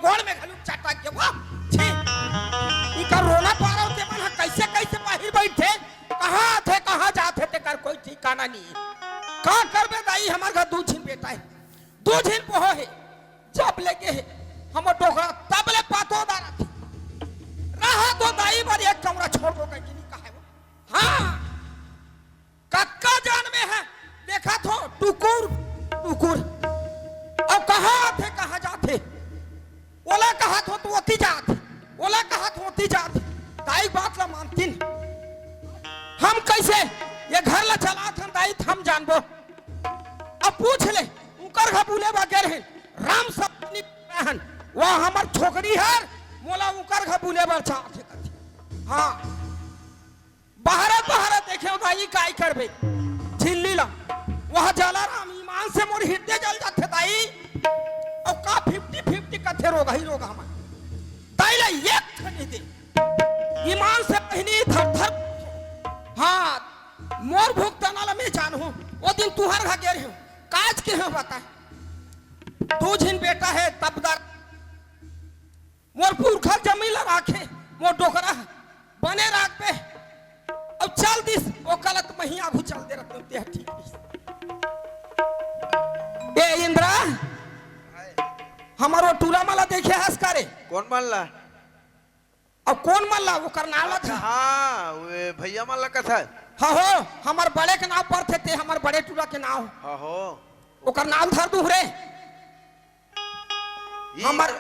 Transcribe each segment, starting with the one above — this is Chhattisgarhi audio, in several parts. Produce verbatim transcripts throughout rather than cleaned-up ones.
गोड़ में घलू चटक गे वो। छी, इकर रोना पारव ते मन ह कइसे कइसे बाहिर बइठे, कहाँ आथे, कहाँ जाथे, तेकर कोई ठिकाना नहीं। का करबे दाई, हमर घर दू झिन बेटा हे, दू झिन पोहो हे, जब ले गे हे, हमर डोकरा तब ले पातो दारत हे। रहा तो दाई बर एक कमरा छोड़ दो कहिके नहीं कहे वो। हाँ, कतका जन में हे, देखत हो, टुकुर, टुकुर। अब कहाँ आथे, कहाँ जाथे? ओला कहत हो तो ओती जात, ओला कहत हो ओती जात। दाई बात ला मानतिन। हम कइसे ये घर ला चलात हन दाई, हम जानबो। अब पूछ ले, उकर घर बुले बर गे रहेन, राम सपनी हन, वो हमर छोकरी हर, मोला उकर घर बुले बर चाहत हे कथे। हाँ, बाहर बाहर देखे हो दाई, काय करबे झिल्ली ला। वह जलाराम ईमान से मोर हृदय जल जाथे दाई। अउ का फिफ्टी फिफ्टी कथे रोग ही रोग हमर। दाई ला एक ठन दे। ईमान से पहिनी थर थर। हाँ, मोर भुगतना ला मैं जानहूँ। वो दिन तुहर घर गे रहेंव। काज के हो बता। दू झिन बेटा हे तबदर। मोर पुरखा जमीन ला राखे, मोर डोकरा ह, बने राखबे। अब चल दिस, ओकर ला त मही आघू चल दे रहते, तेह ठीक दिस। ए इंद्रा, हमर वो टूरा मन ला देखे हस का रे? कोन मन ला? अब कोन मन ला? ओकर नाव ला अच्छा, था। हाँ, वे भैया मन ला कथा। हाँ हो, हमर बड़े के नाव परथे, ते हमर बड़े टूरा के नाव। हाँ हो। ओकर नाव धर दूँ रे। ई हमर,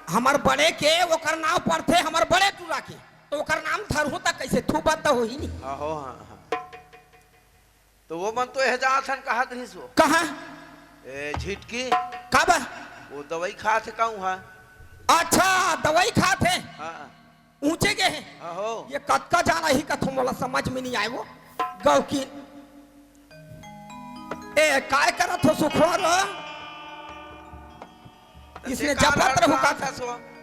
हमर बड़े के ओकर नाव परथे, हमर बड़े टूरा के, तो ओकर नाम धरहूँ त कइसे थू बंद होही नी। हाँ हो, हाँ, हाँ। तो वो मन तो एह जात हन, कहा कहिस वो? कहाँ? ए, झिटकी। काबर? वो दवाई खात हे कहूँ हा। अच्छा, दवाई खात हे। हाँ। ऊंचे गे हे। आहो। ये कतका जाना ही कथो मोला समझ में नहीं आए वो। गौकी। ए, काय करत हो सुखवा रो? इसने जपत रहू का?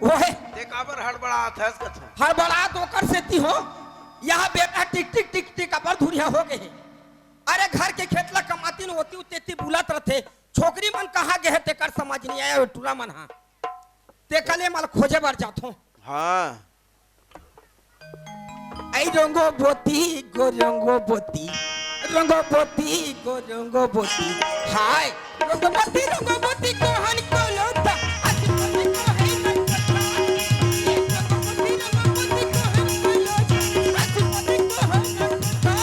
वो हे। ते काबर हड़बड़ात हस कथो? हड़बड़ात ओकर सेती हो। यहाँ बेटा टिक टिक टिक टिक अबर धुरिया हो गए हे। अरे घर के खेत ला कमातिन होती तेती बुलत रथे। छोकरी मन कहाँ गए हे तेकर समझ नहीं आया वो टूरा मन हा। तेकर ले मल खोजे बर जाथो। हाँ। आई रंगो बोती, गो रंगो बोती, रंगो बोती, गो रंगो बोती। हाय, रंगो बोती, रंगो बोती, कोहन को लोता, आज बोती को है मन पता। ये रंगो बोती, रंगो बोती, कोहन को लोता, आज बोती को है मन पता।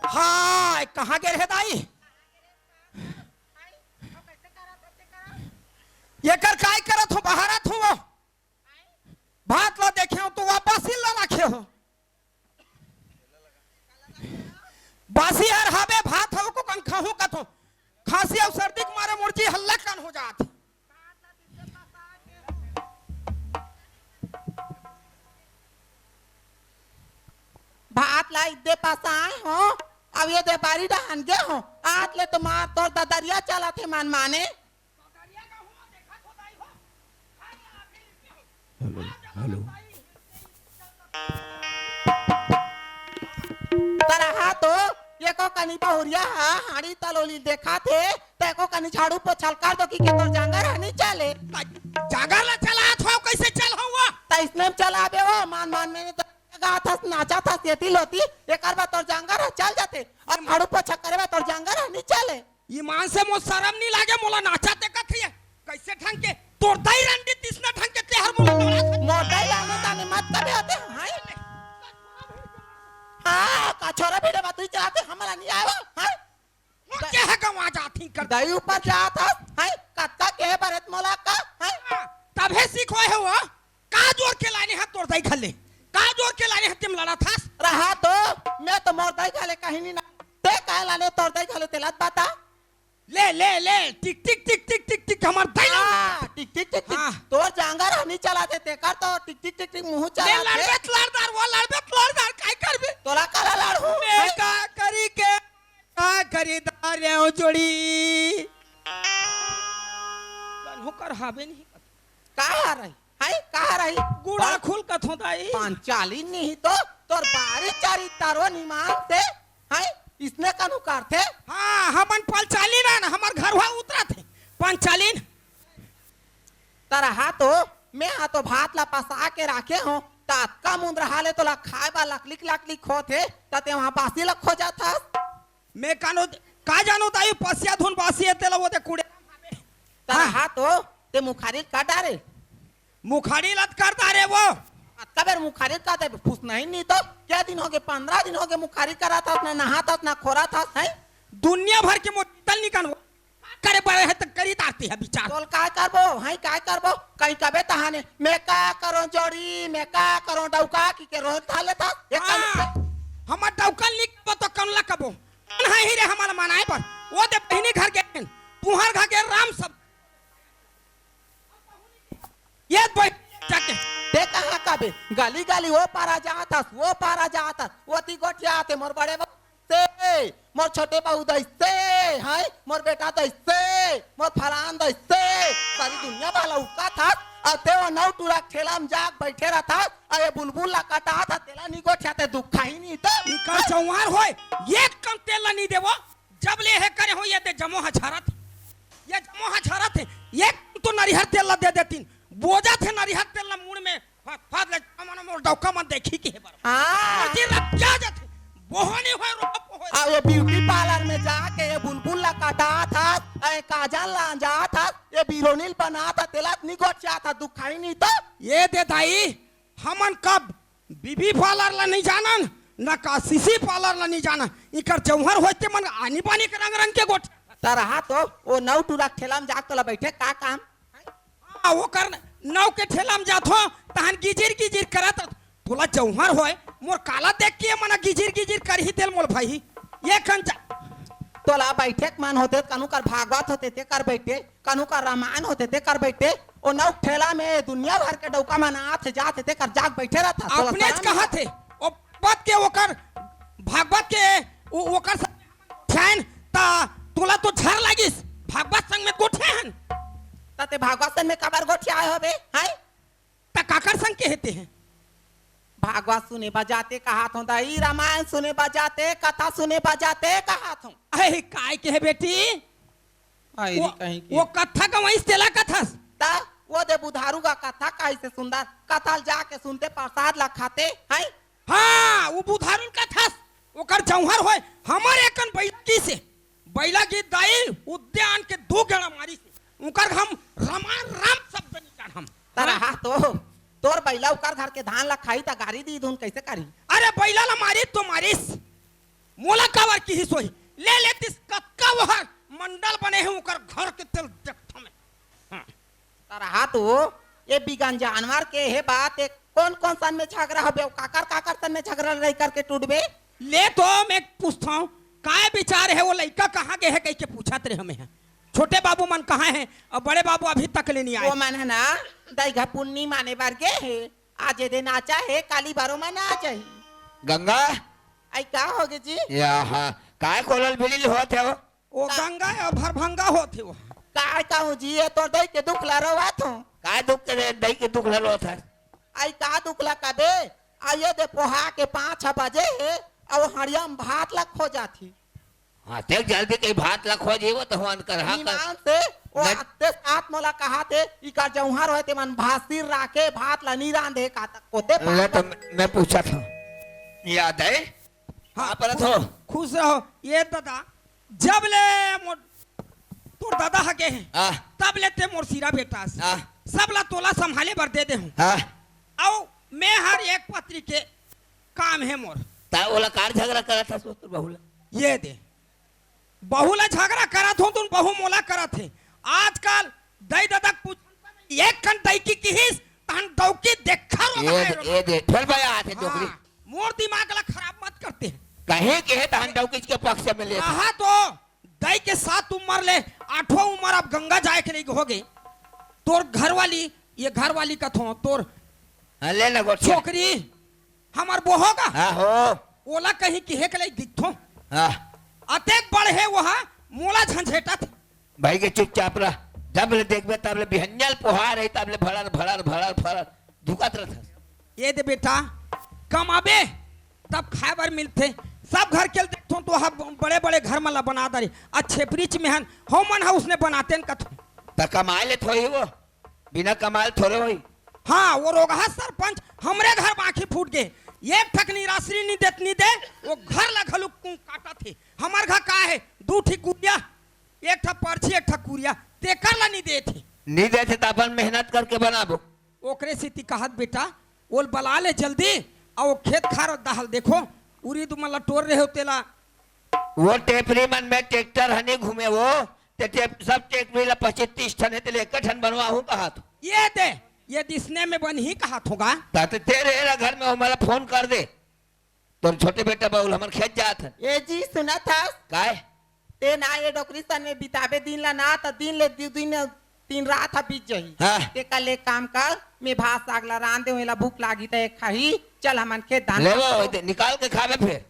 हाय, कहाँ गे रहे दाई? एकर काय करत हो, बहारत हो वो? भात ला देखे हो तो वापस ही ला रखे हो। बासी हर हावे भात हव को कन खाहूं कथो। खांसी अउ सर्दी के मारे मोर जी हल्ला कन हो जात। भात ला इद्दे पसाए हो, अब ये दे बारी डहान गे हो। आज ले तो मार तोर ददरिया चलत हे मन माने। Hello, hello. तरहा तो एको कनी बहुरिया हा हाड़ी तलोली देखाथे, त एको कनी झाड़ू पोछल कर दो कि के तोर जांगर ह नी चले। जांगर ला चलात हो, कइसे चल हवा? त इसने में चलाबे हो, मान मान में तो गात हस, नाचत हस, एती लोती, एकर बा तोर जांगर ह चल जाथे। अब झाड़ू पोछा करे बा तोर जांगर ह नी चले। ईमान से मोर शरम नइ लागे, मोला नाचा ते कथे। कइसे ढंग के तोर दाई रंडी तिसना ढंग के तेहर मोला लड़ा था। मोर दाई लाने ताने मत कबे होते, हाय। हाँ, का छोरा भिड़े बा, तू चलाते, हमला नइ आवा, हाय। मोर के है गवा जात ही कर। दाई ऊपर जात हस, हाय, कत्ता के बरत मोला का, हाय। हाँ, तभे सीखो है वो, का जोर के लाने हा तोर दाई घले, का जोर के लाने हा तेम लड़ा था। रहा तो, मैं तो मोर दाई घले कहीं नहीं ना, ते का लाने तोर दाई घले तेला बता। ले, ले, ले, टिक, टिक, टिक, टिक, टिक, टिक, हमर दाई ला। हाँ, टिक, टिक, टिक, टिक। हाँ। तोर जांगर हनी चला दे, तेकर तो टिक, टिक, टिक, टिक, मुंह ले चला दे। लड़बे त लड़दार, वो लड़बे त लड़दार, काय करबे? तोला काला लड़हूं? मैं का करी के, का करी दार रे ओ जोड़ी? कन्हो कर हाबे नहीं। का रही? हाय, का रही? गुड़ा पा-, खुल कथों दाई। पंचाली नहीं तो तोर बारी चारी तारो निमान से, हाय, इसने कानू करथे? हाँ, हमन पंचाली ना, ना, हमर घर हुआ उतरा थे। पंचाली न। तरहा तो, मैं हा तो भात ला पसा के राखे हों, त अतका मुंदरहा ले तोला खाए बर लकलिक लकलिक होत हे, त ते वहाँ बासी ला खोजत हस। मैं कानो, का जानो दाई, पसिया धुन बासी हे, तेला वो दे कुड़े। तरहा हाँ। तो, ते मुखारी का डारे? मुखारी लत कर डारे वो। अतका बेर मुखारी का दे, फुसनही नहीं तो, क्या दिन होगे, पंद्रह दिन होगे मुखारी करत हस, ना नहात हस, ना खोरत हस, हैं? दुनिया भर के मोटल निकाल वो। करे बड़े है त करी तारती है विचार। तोल काय करबो, हाय काय करबो, कहीं कबे तहाने, मैं का करों जोड़ी, मैं का करों डौका, कि के रोज था लेता, ये हाँ, कल हमर डौका निकबो तो कौन ला कबो? कौन है ही रे हमारा मनाए पर? वो दे बहिनी घर गे, तुहर घर गे राम सब। ये बहिनी जाके। ते कहाँ कबे, गली गली वो पारा जात हस, वो पारा जात हस, वो ती गोठिया आते मोर बड़े बा- से, मोर छोटे बहू दइसे, हाय, मोर बेटा दइसे, मोर फलान दइसे, सारी दुनिया वाला उका था, अउ ते वो नौ टूरा ठेला में जाके बैठे रहता, अउ ये बुलबुल ला कटा था, तेला नी गोठिया ते दुखा ही नहीं तो। इकर जवार होय, एक कम तेल ला नी देवो, जब ले हे करे हो ये दे जमो हा झरत, ये जमो हा झरत हे, एक तो नरिहर तेल ला दे देतीन, बोजा थे नरिहर तेल ला मुड़ में, फट, फट ले, हमन मोर डौका मन देखी के हे बर। हाँ। मोर जी रख क्या जाथे? बोहनी होय, रोप होय। आ, ये ब्यूटी पार्लर में जाके ये बुलबुल ला काटा था, ए काजल ला जा था, ये बिरोनिल बना था, तेला नी गोठिया था, दुखाई नहीं तो। ये दे दाई, हमन कब बीबी पार्लर ला नहीं जानन, न का सीसी पार्लर ला नहीं जानन। इकर जौहर होते मन आनी बानी के रंग रंग के गोठ। तरहा तो, वो नौ टूरा ठेला में जाके तोला बैठे का काम? हाँ, ओकर नाव के ठेला में जाथो, तहन गिजिर गिजिर करत, तोला जौहर होय, मोर काला देख के मना गिजिर गिजिर करही तेल मोल भाई। ये खन जा। तोला बैठे के मन होते, कनु कर भागवत होते, ते कर बैठे, कनु कर रामायण होते, ते कर बैठे। ओ नौ ठेला में दुनिया भर के डौका मन आत हे, जात हे, ते कर जाग बैठे रहता। तोला अपने शरम कहा नहीं? थे, ओ बात के ओकर, भागवत के, ओ-, ओकर स-, फैन, ता तोला तो झर लागिस, भागवत संग में गोठे हन। ता ते भागवत संग में काबर गोठियाए होबे, हैं? ता काकर संग के हेते हैं? भागवत सुने बजाते कहात हों दाई, रामायण सुने बजाते, कथा सुने बजाते कहात हों। अरे, काय के हे बेटी? आई री वो, कहीं की। वो कथा गवाइस तेला कथस। ता वो दे बुधारू का कथा कइसे सुंदर, कथा ल जाके सुनते, प्रसाद ला खाते, हैं? हाँ, वो बुधारुन कथस, ओकर जौहर होय, हमर एकन बैला की से, बैला की दाई उद्यान के दो गेड़ा मारी से, उकर हम रमान राम शब्द नहीं काढ़म। तरहा तो, तोर बैला उकर घर के धान ला खाई त गारी दी धुन कइसे करी? अरे बैला ला मारी तो मारिस, मोला काबर किहिस होही, ले लेतिस कतका वहर मंडल बने हे उकर घर के तेल देखथों मैं। हाँ। तरहा तो, ये बिगन जानवर के हे बात, ये कौन कौन सन में झगड़ा होबे, काकर काकर सन में झगड़ा लड़ाई करके टूटबे? ले तो मैं पूछथों, काय विचार हे, वो लइका कहाँ गे हे कहिके पूछत रहे हमें हे। छोटे बाबू मन कहाँ हे अउ बड़े बाबू अभी तक ले नहीं आए। वो मन हे ना, दईघा पुन्नी माने बर गे हे, आज ये दिन आचा हे, काली बारो मन आ जाही। गंगा। आई का होगे जी? या हाँ, काय कोलल बिलिल होत हे वो? ओ का- गंगा या भरभंगा होत हे वो। काय कहूँ जी, ये तोर दई के दुख ला रोवत हों। काय दुख के दई के दुख ला रोवत हे? आई का दुख ला कबे? आ ये दे पोहा के पाँच छह बजे हे, अउ हड़िया में भात ला खोजत ही। हाँ, देख जल्दी के भात ला खोजे वो तो हवन कर, हाँ कर। ईमान से, वो नट- अत्ते साथ मोला कहाथे, इकर जौहर होय ते मन भासिर राखे, भात ला नी रांधे, का तक कोते ले पागल। तो मैं, मैं पूछत हों। याद हे? हाँ, आप रथ हो। खुश रहो। ये दादा, जब ले मोर तोर दादा ह गे हे, हाँ। तब ले ते मोर सिरा बेटा हस। हाँ। सब ला तोला संभाले बर दे दे हूँ। हाँ। अउ मैं हर एक पत्री के काम हे मोर। ता ओला कार झगड़ा करत हस तोर बहू ला? ये दे, बहू ला झगड़ा करत हो तुम, बहू मोला करत हे। आजकल दई ददा के पूछ, एक ठन दई की किहिस, तहन डौकी देखा रो ये दे, ये दे, फिर भाई आते डोकरी। हाँ, मोर दिमाग ला खराब मत करते हैं। कहे के हे तहन डौकी के पक्ष में ले। कहा तो दई के सात उम्र ले आठवां उम्र अब गंगा जाए के नहीं होगे। तोर घरवाली, ये घरवाली कथों, तोर हाँ, ले ना गोठिया। छोकरी, हमर बोहो गा। हाँ हो। ओला कहीं किहे के लई दिखथों। हाँ। अतेक बड़ हे वो हा, मोला झंझेटत। भाई के चुपचाप रह। जब ले देखबे तब ले बिहनिया ल पोहा रही, तब ले भड़र, भड़र, भड़र, भड़र धुकत रहत। ये दे बेटा, कमाबे तब खाए बर मिलथे। सब घर के ल देखथों तो हा बड़े-बड़े घर मन ला बना डारे। अच्छे ब्रिज में हन, हो मन हा उसने बनाते न कथों। त कमाए ले थोड़ी वो। बिना कमाल थोड़े होई। हाँ, वो रोगहा सरपंच हमरे घर बाँखी फूट गे। एक ठक निराश्री नी देत नी दे, वो घर ला घलुक काटत हे। हमर घर का हे, दू ठी कुरिया, एक ठा परछी, एक ठा कुरिया, तेकर ला नी देत हे। नी देत हे त अपन मेहनत करके बनाबो। ओकरे सेती कहत बेटा, ओल बला ले जल्दी, अउ वो खेत खार दाहल देखो, उरीद मन ला टोर रहे हो तेला। वो टेपरी मन में ट्रैक्टर हनी घूमे वो, ते, ते सब टेक मिला पच्चीस तीस ठन हे, ते ले एक ठन बनवाहूं कहात। ये दे, ये दिसने में बनही कहात होगा। ता ते तेरे एला घर में हो, मला फोन कर दे। तोर छोटे बेटा बाउल हमर खेत जात हन। ए जी, सुनत हस? काय? ते ना ये डोकरी सन में बिताबे दिन ला ना, त दिन ले दू दिन, तीन रात ह बीत जही। हाँ। ते कल एक काम कर, मैं भात साग ला रांध दे, एला भूख लागी त एक खाही। चल हमन खेत धान ले वो, काटो। दे, निकाल के खाबे फिर।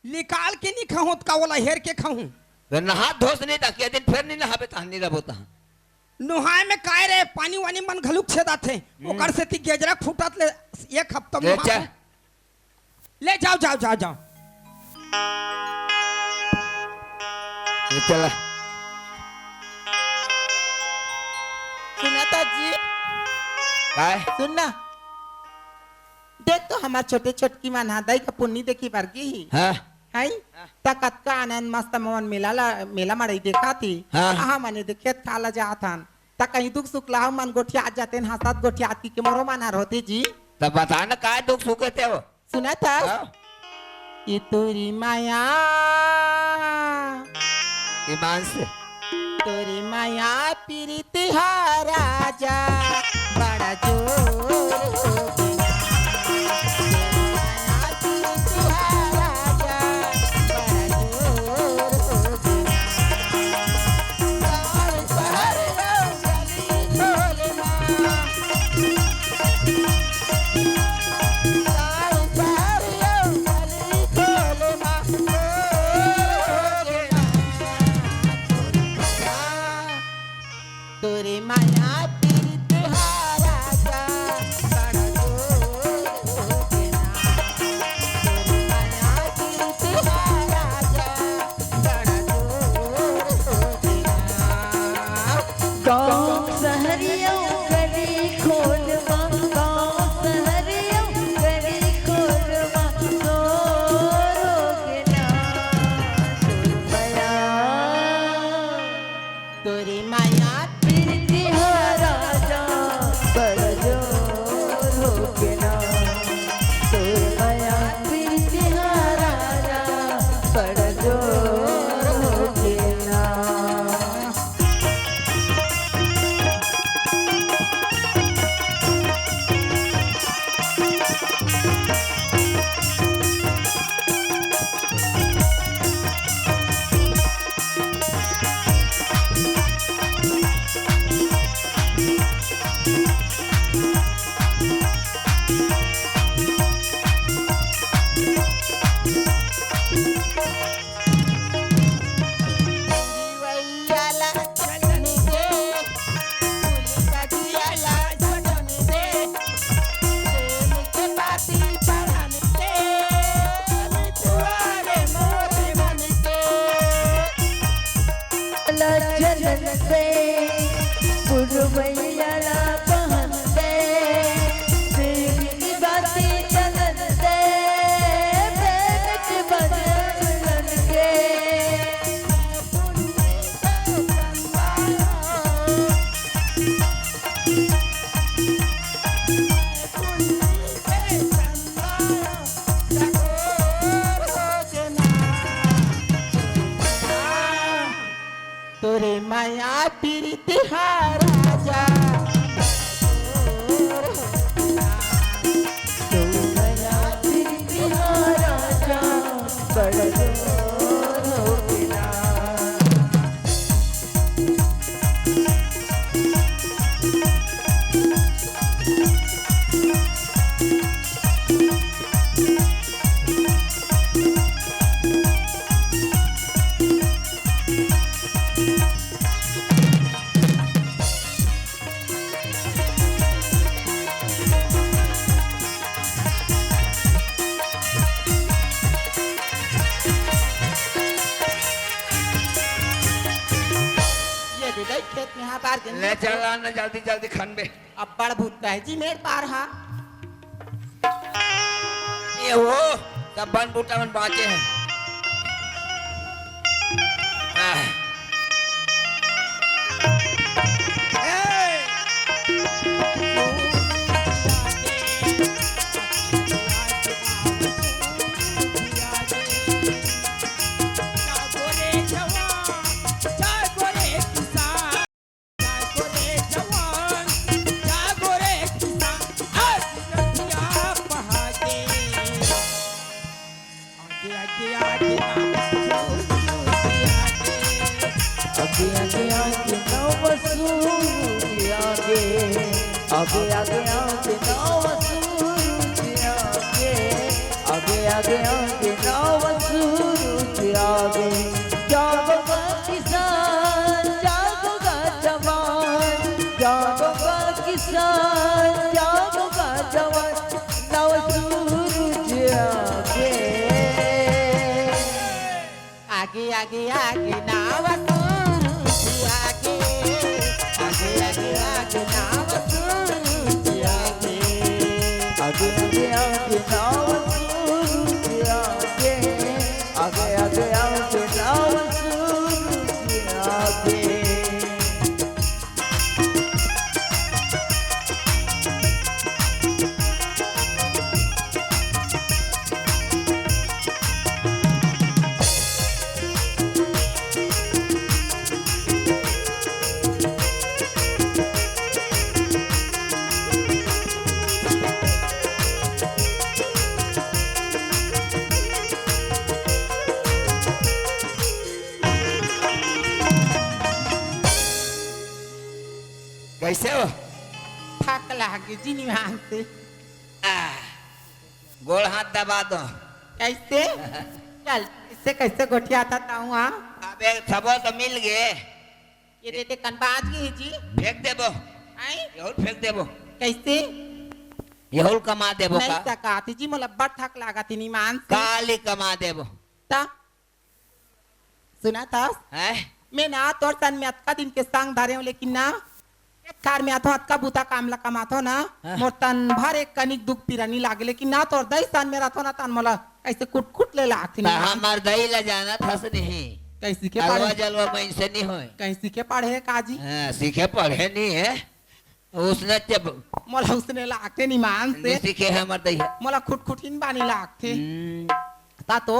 निकाल के नी खाहूं, त का ओला हेर के खाहूं? त नहा धोस नहीं त के दिन फेर नहीं नहाबे, तहां नहीं रहबो तहां। नहाए में काय रे, पानी वानी मन घलुक छेदाथे। हम्म। ओकर सेती गेजरा फूटत ले एक हफ्ता ले नहा चल। ले जाओ, जाओ, जाओ, जाओ। ले चला। सुना त जी। काय? सुन ना। देख तो हमर छोटे छोटकी मन हा दई का पुन्नी देखी बर गे ही। हाँ। हई? हाँ। त कतका आनंद मस्त मन मेला ला, मेला मड़ई देखा थी। हाँ। कहाँ मने देखे था ला जात हन। त कहीं दुख सुख ला मन गोठियात जाते न, हंसत गोठियात की के मोरो मन हर होते जी। त बता न काय दुख सुख हे ते हो? सुना था? हाँ। ये तोरी माया। ईमान से। तोरी माया पीरित हा राजा, बड़ा जोर हो गया। तोरी माया पीरित हा राजा, बड़ा जोर हो गया। साल भर गली खोल माँ। तोरे माया पीरित हा राजा, बड़ा जोर होगे ना। तोरे माया पीरित हा राजा, बड़ा जोर होगे ना। गाँव सहरिया गली खोल मा, गाँव सहरिया गली खोल मा, जोर होगे ना। तोर माया तोरे माया पीरिति हा राजा, बड़ जोर होगे ना। तोर माया पीरिति हा राजा, बड़ जोर होगे ना। ला जनन दे, पुरवैया ला बहन दे, प्रेम की बाती चलन दे, प्रेम की बाती चलन दे। रे मया पीरिति हा राजा, रे मया पीरिति हा राजा, बड़ जोर हो गेला। ये दे दे खेत में हाथ आर के ले चल, आ न जल्दी जल्दी खनबे। अब्बड़ भूत कहे जी मेर पार हा। ये हो, सब बन बूटा मन बाँचे हे। आह। आगे, आगे, आगे, आगे, नव सूरज आगे। आगे, आगे, आगे, नव सूरज आगे। जागो गा किसान, जागो गा जवान। जागो गा किसान, जागो गा जवान। नव सूरज आगे। आगे, आगे, आगे, नव सूरज आगे। आगे, आगे, आगे, नव सूरज आगे। आगे, आगे, आगे, नव सूरज आगे। आगे, आगे, आगे, नव सूरज आगे। कइसे हो? थक लागे जी निमान से। आह, गोड़ हाथ दबा दो। कइसे? चल, कइसे, कइसे गोठियाथस तहूँ, हाँ? अबे, सबो तो मिल गे। ये दे दे कन बाज गे जी। फेंक देबो। आई? यहू ल फेंक देबो। कइसे? यहू ल कमा देबो नहीं का? सकात जी, मोला अब्बड़ थक लागत हे निमान से। काली कमा देबो। ता? सुनथस? हैं? मैं ना तोर सन में अतका दिन के संग धरे हँव, लेकिन ना, खेत खार में आथों, अतका बूता काम ला कमाथों ना, हाँ। मोर तन भर एक कनिक दुख पीरा नी लागे, लेकिन ना तोर दई सन में रथों ना, तन मोला कइसे कुट कुट ले लागथे त निमान। हमर दई ला जानथस नहीं। कइसे के अलवा पढ़े? जलवा मइनसे नी होय। कइसे के पढ़े का जी? हाँ, सीखे पढ़े नी हे। उसने जब मोला उसने लागथे निमान से। नी सीखे हे हमर दई हे। मोला खुटखुटिन बानी लागथे। हम्म। ता तो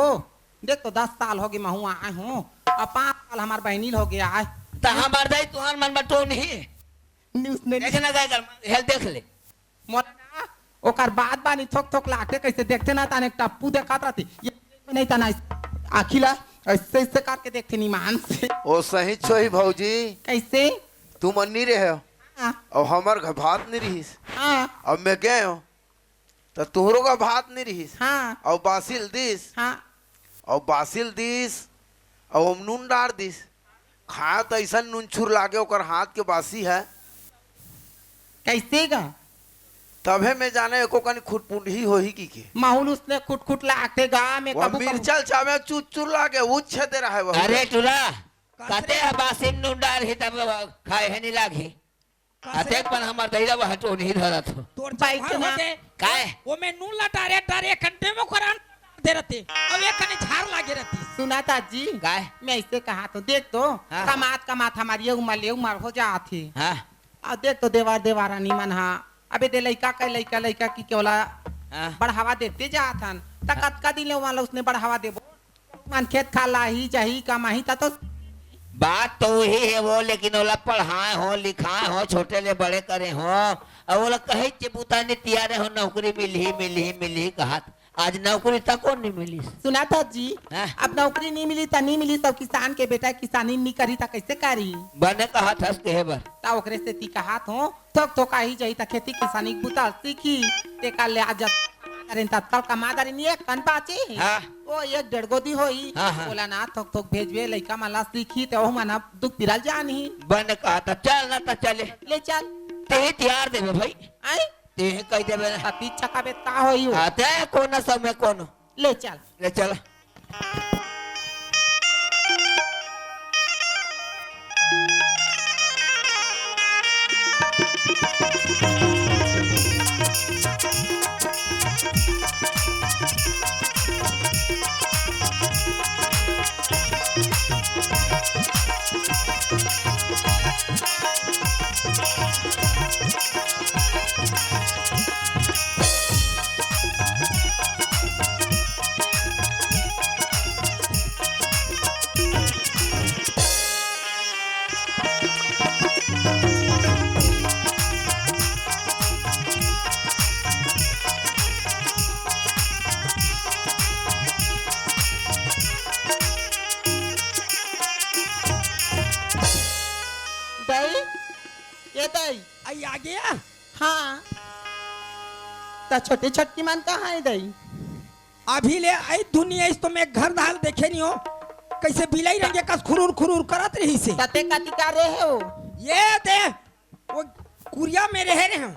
देख तो दस साल होगे महूँ आय हँव, अउ पाँच साल हमर बहिनी ल होगे आय। त हमर दई तुँहर मन म टोनही। नी उसने देख ना, गाय कर, हेल देख ले। मोला ना, ओकर बात बानी थोक थोक लागथे, कइसे देखथे ना, तने टप्पू देखत रथे। ये नहीं तना आँखी ला, अइसे अइसे करके देखथे निमान से। ओ सही छोही भौजी। कइसे? तुमन नी रहे हो। हाँ। अउ हमर घर भात नी रिहिस। हाँ। अब मैं गए हँव, त तुँहरो घर भात नी रिहिस। हाँ। अउ बासी ल दिस। हाँ। अउ बासी ल दिस, अउ ओम नून डार दिस। खाय त अइसन नूनछूर लागे ओकर हाथ के बासी हे। कइसे गा? तभे मैं जाने एको कनी खुटपुटही होही कहिके। महूँ ल उसने खुटखुट लागथे गा, मैं वो कभू कभू मिर्चा ल चामे चुरचुर लागे, वो छेदे रहे वो। अरे टुरा, कते ह बासी म नून डारही तब खाय हे नी लागही। कसे? अतेक पन हमर दई ला वहाँ टोनही धरत हो। तोर बैठ जवान ना। होगे। काय? ओमे नून ला डारे, डारे एक घंटे में ओकर अंडा डार दे रथे। अब एक कनी झार लागे रथे। सुनथस जी, काय? मैं अइसे कहत हँव, देख तो, हाँ। कमात, कमात हमर ये उमर, ये उमर हो जात हे। हाँ। अउ देख तो देवर, देवरानी मन हा, अबे दे लइका के, लइका, लइका कहिके ओला हाँ। बढ़ावा देते जात हन। त हाँ। कतका दिन ले ओमन ला उसने बढ़ावा देबो? मन खेत खार लाही, जाही, कमाही, त तो बात तो वही हे वो, लेकिन ओला पढ़ाए हों, लिखाए हों, छोटे ले बड़े करे हों, अउ ओला कहेच बूता नइ तियारे हों, नौकरी मिलही, मिलही, मिलही कहत। आज नौकरी तको नइ मिलिस। सुनथस जी, हाँ? अब नौकरी नइ मिली त नइ मिली, सब किसान के बेटा किसानी नइ करही त कइसे करही? बने कहत हस कहे बर। त ओकरे सेती कहत हों, थोक थोक आही जाही त खेती किसानी के बूता सीखही, तेकर ले आज जब करेन त कल कमा डारेन, एक कन बांचे हे। हाँ। ओ एक डेढ़ गोदी होही। हाँ, हाँ। ओला ना थोक थोक भेजबे, लइका मन ला सीखही, त ओहू मन ह दुख पीरा ल जानही। बने कहत हस, चल ना त चले। ले चल। तें तियार देबे भई। आय? तें कहि देबे ना। पति चकाबे त का होही ओ? हाँ, तें कोनो समय कोनो। ले चल। ले चल। दई, ए दई। आई आ गया? हाँ। त छोटे छोटकी मन कहाँ हे दई? अभी ले आई दुनिया इस तो मैं घर दाल देखे नहीं हो। कइसे बिलाई रंगे कस खुरुर खुरुर करत रहिसे। त तें कति का रहे हो? ये दे, वो कुरिया में रहे रहे हंव।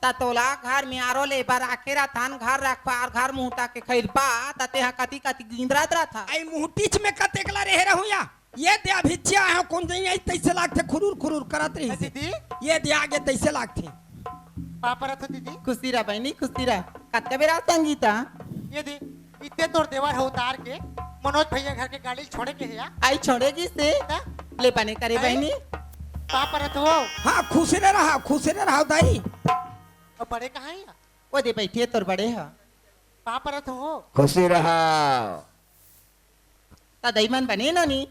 त तोला घर में आरो ले बर आखे रथन, घर रखवार, घर मुहूता के खइरपा, त तेहा कति कति गिंदरत रथा। आई मुहूटीच में कतेकला रहे रहूं या? ये दे अभी चिया है, कोन जई आई तइसे लागथे, खुरुर खुरुर करत रहिसे। दीदी। ये दे आगे तइसे लागथे। पाँव परत हों दीदी। खुशी रह बहिनी, खुशी रह। कतका बेरा संगीता? ये दे, इत्ते तोर देवर ह उतार के मनोज भैया घर के गाड़ी ल छोड़े गे हे या? आई छोड़े गिसे। त? ले बने करे आई? बहिनी। पाँव परत हों। हाँ, खुशी रहा, खुशी रहा दाई। अउ बड़े कहाँ हे या? ओ दे बइठे तोर बड़े ह। पाँव परत हों। खुशी रहा। त दई मन बने नोनी?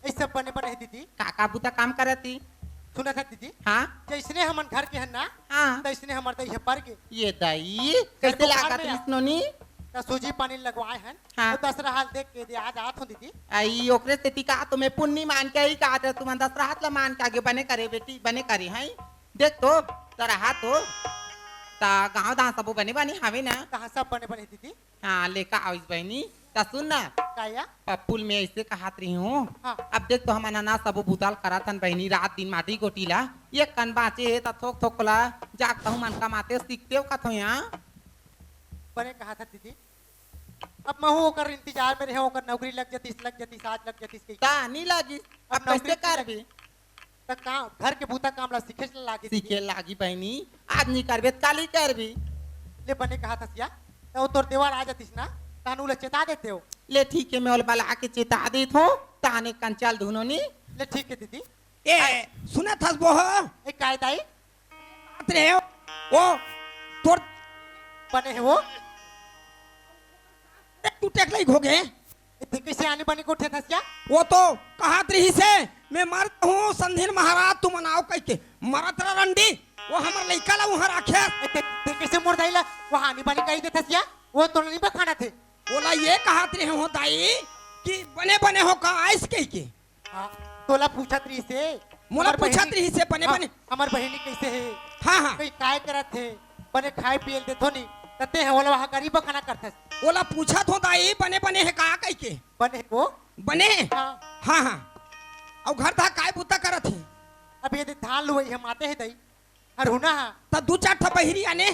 ए सब बने बने हे दीदी। का का बूता काम करत ही? सुनथस दीदी? हाँ? जइसने हमन घर के हन ना, हाँ। तइसने हमर दई ह पर गे। ये दई, घर कइसे लागत रहिस नोनी? त सूजी पानी लगवाए हन। हाँ। त दसरहा ल देख के दे आज आत हों दीदी। आई ओकरे सेती का तो मैं पुन्नी मान के आई का, त तुमन दसरहा ल मान के आगे बने करे बेटी, बने करे हई। देख तो, तोर हाथ हो। त गाँव दाँव सबो बने बने हावे ना? कहाँ सब बने बने दीदी? हाँ, ले का आइस बहिनी, त सुन ना। का या? पप्पू ल मैं अइसे कहत रहिहूं। हाँ। अब देख तो हमन ह ना सबो बूता ल करत हन बहिनी, रात दिन माटी गोटी ला, एक कन बांचे हे त थोक थोक ला जाके तहूं मन कमाते सीखते हो कथो या। बने कहत हस दीदी, अब महूं ओकर इंतजार में रहेंव, ओकर नौकरी लग जतिस, लग जतिस, आज लग जतिस कहिके। त नी लागिस, अब अब कइसे नौकरी करबे? त का घर के बूता काम ला सीखे ला लागी दीदी? सीखे लागी बहिनी, आज नी करबे त काली करबे। ले बने कहत हस या, त ओ तोर देवर आ जतिस ना, तहन ओला चेता देतेव। ले ठीक हे, मैं ओला बला के चेता देत हों, तहन एक कन चल दुनो नी। ले ठीक हे दीदी। ए, सुनत हस बोहो? ए, काय दाई? बात रे, ओ, तोर बने हे वो? तू टेक लई घोगे। ए, ते कइसे आनी बानी गोठियाथस या? वो तो कहत रहिसे, मैं मरत हूँ, संधिन महाराज तुमन आओ कहिके। मरत रह रंडी, वो हमर लइका ला उहाँ राखे। ए, ते, ते कइसे मोर दाई ला, वो आनी बानी कहि देथस या? वो तो नहीं बखाना थे। ओला ये कहत रहे हो दाई कि बने बने हो का आइस कहिके। हाँ, तोला पूछत रहिसे। मोला हमर पूछत बहिनी, रहिसे बने हाँ, बने। हमर बहिनी कइसे हे? हाँ, हाँ। कहीं काय करत हे? बने खाए पिए ल देथो नी। त ते ह ओला वहाँ गरीब खाना करथस। ओला पूछत हो दाई बने बने हे का कहिके। बने हे वो? बने हे? हाँ। हाँ, हाँ। अउ घर तहा काय बूता करत हे? अब ये दे धान लुवई हे माते हे दाई। हरहुना हा। त दू चार ठा बहिरी आने?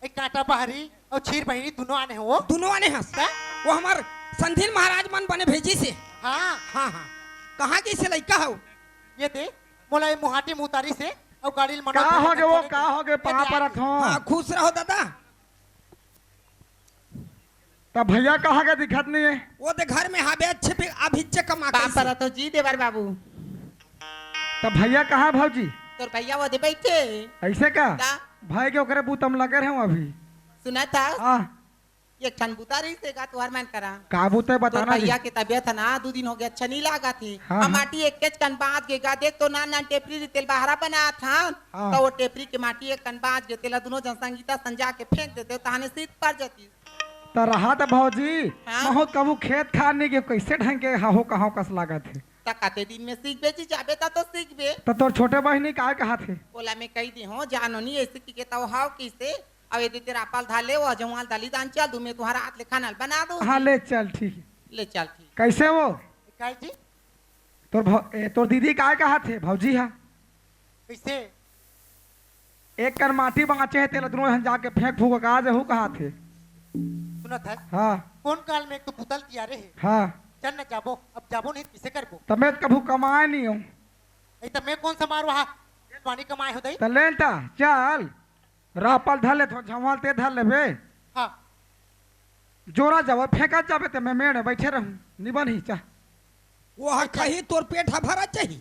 एक कांटा बहरी अउ छीर बहिरी दुनो आने हो। दुनो आने हस? त? वो हमर संधिन महाराज मन बने भेजिसे। हाँ। हाँ, हाँ। कहाँ गिसे लइका हव? ये दे, मोला ये मुहाटी में उतारिसे, अउ गाड़ी ल मनोज का भैया होगे के वो, छोड़े का के। होगे, ये पाँव दे परत आगे। हों। हाँ, खुश रहो दादा। त भैया कहाँ गे दिखत नहीं हे? वो दे घर में हावे, अच्छे भी अभी चेक कमा पाँव कैसे? परत हों जी देवर बाबू। त भैया कहाँ भौजी? तोर भैया वो दे बइठे। अइसे का? त? भाई के ओकरे बूता म लगे रहे अभी। सुनत हस? हाँ। एक ठन बुता रहिस हे गा तुहर मन करा। का बुता हे, तोर बताना जी। भैया के तबियत ह ना, दू दिन हो गया, अच्छा नहीं लागत हे। हाँ, अब हाँ। माटी एकेच कन बांच गे गा, देख तो नान नान टेपरी रहिस तेला बहारा बनात हन। हाँ। त वो टेपरी के माटी एक कन बांच गे, तेला दुनों झन संगीता संजा के फेंक देते, तहाने सीत पर जतिस। त रहा त भौजी, हाँ। महूं कभू खेत खार नहीं गे, कइसे ढंग के हहूं कहां कस लागत हे। त कते दिन में सीखबे जी, जाबे त तो सीखबे। त तोर छोटे बहिनी काय कहत हे? ओला मैं कहि दे हों, जानो नहीं ऐसे कि के तव हाव किसे, अब एदे तेरा रापा ल धर ले, वो जवाल दली दान चल दू, मैं तुहर हाथ ले खाना ल बना दूं। हाँ, ले चल, ठीक हे। ले चल, ठीक। कइसे वो? काय जी? तोर भौ-, ए, तोर दीदी काय कहत हे, भौजी हा? कइसे? एक कन माटी बांचे हे, तेला दुनों झन जाके फेंक फूंक का जहू कहत हे। सुनत हस? हाँ। कोन काल में एक तो बुता ल तियारे हे। हाँ। चल न जाबो, अब जाबो नहीं त किसे करबो? त मैं त कभू कमाए नहीं हों। ए, त मैं कोन सा मारवा हा? पानी कमाए हों दई? त ले न त, चल। रापा ल धर ले, थोर झवाल ते धर लेबे। हाँ। जोरा जाबो, फेंकत जाबे ते मैं मेड़ में बइठे रहूं, निबन ही चा। वो हा अच्छा। कहीं तोर पेट हा भरा चाही।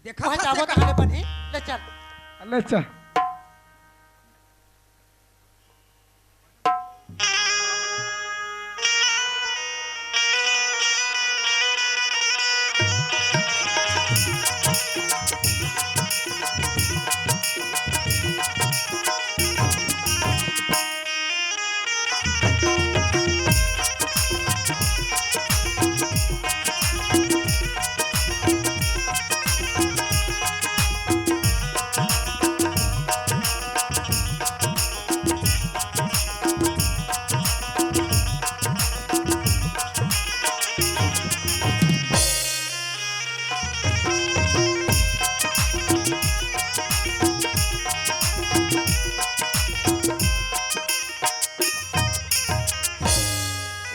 देखा वहाँ था जाबो से तो हले बनी, ले चल। ले चल।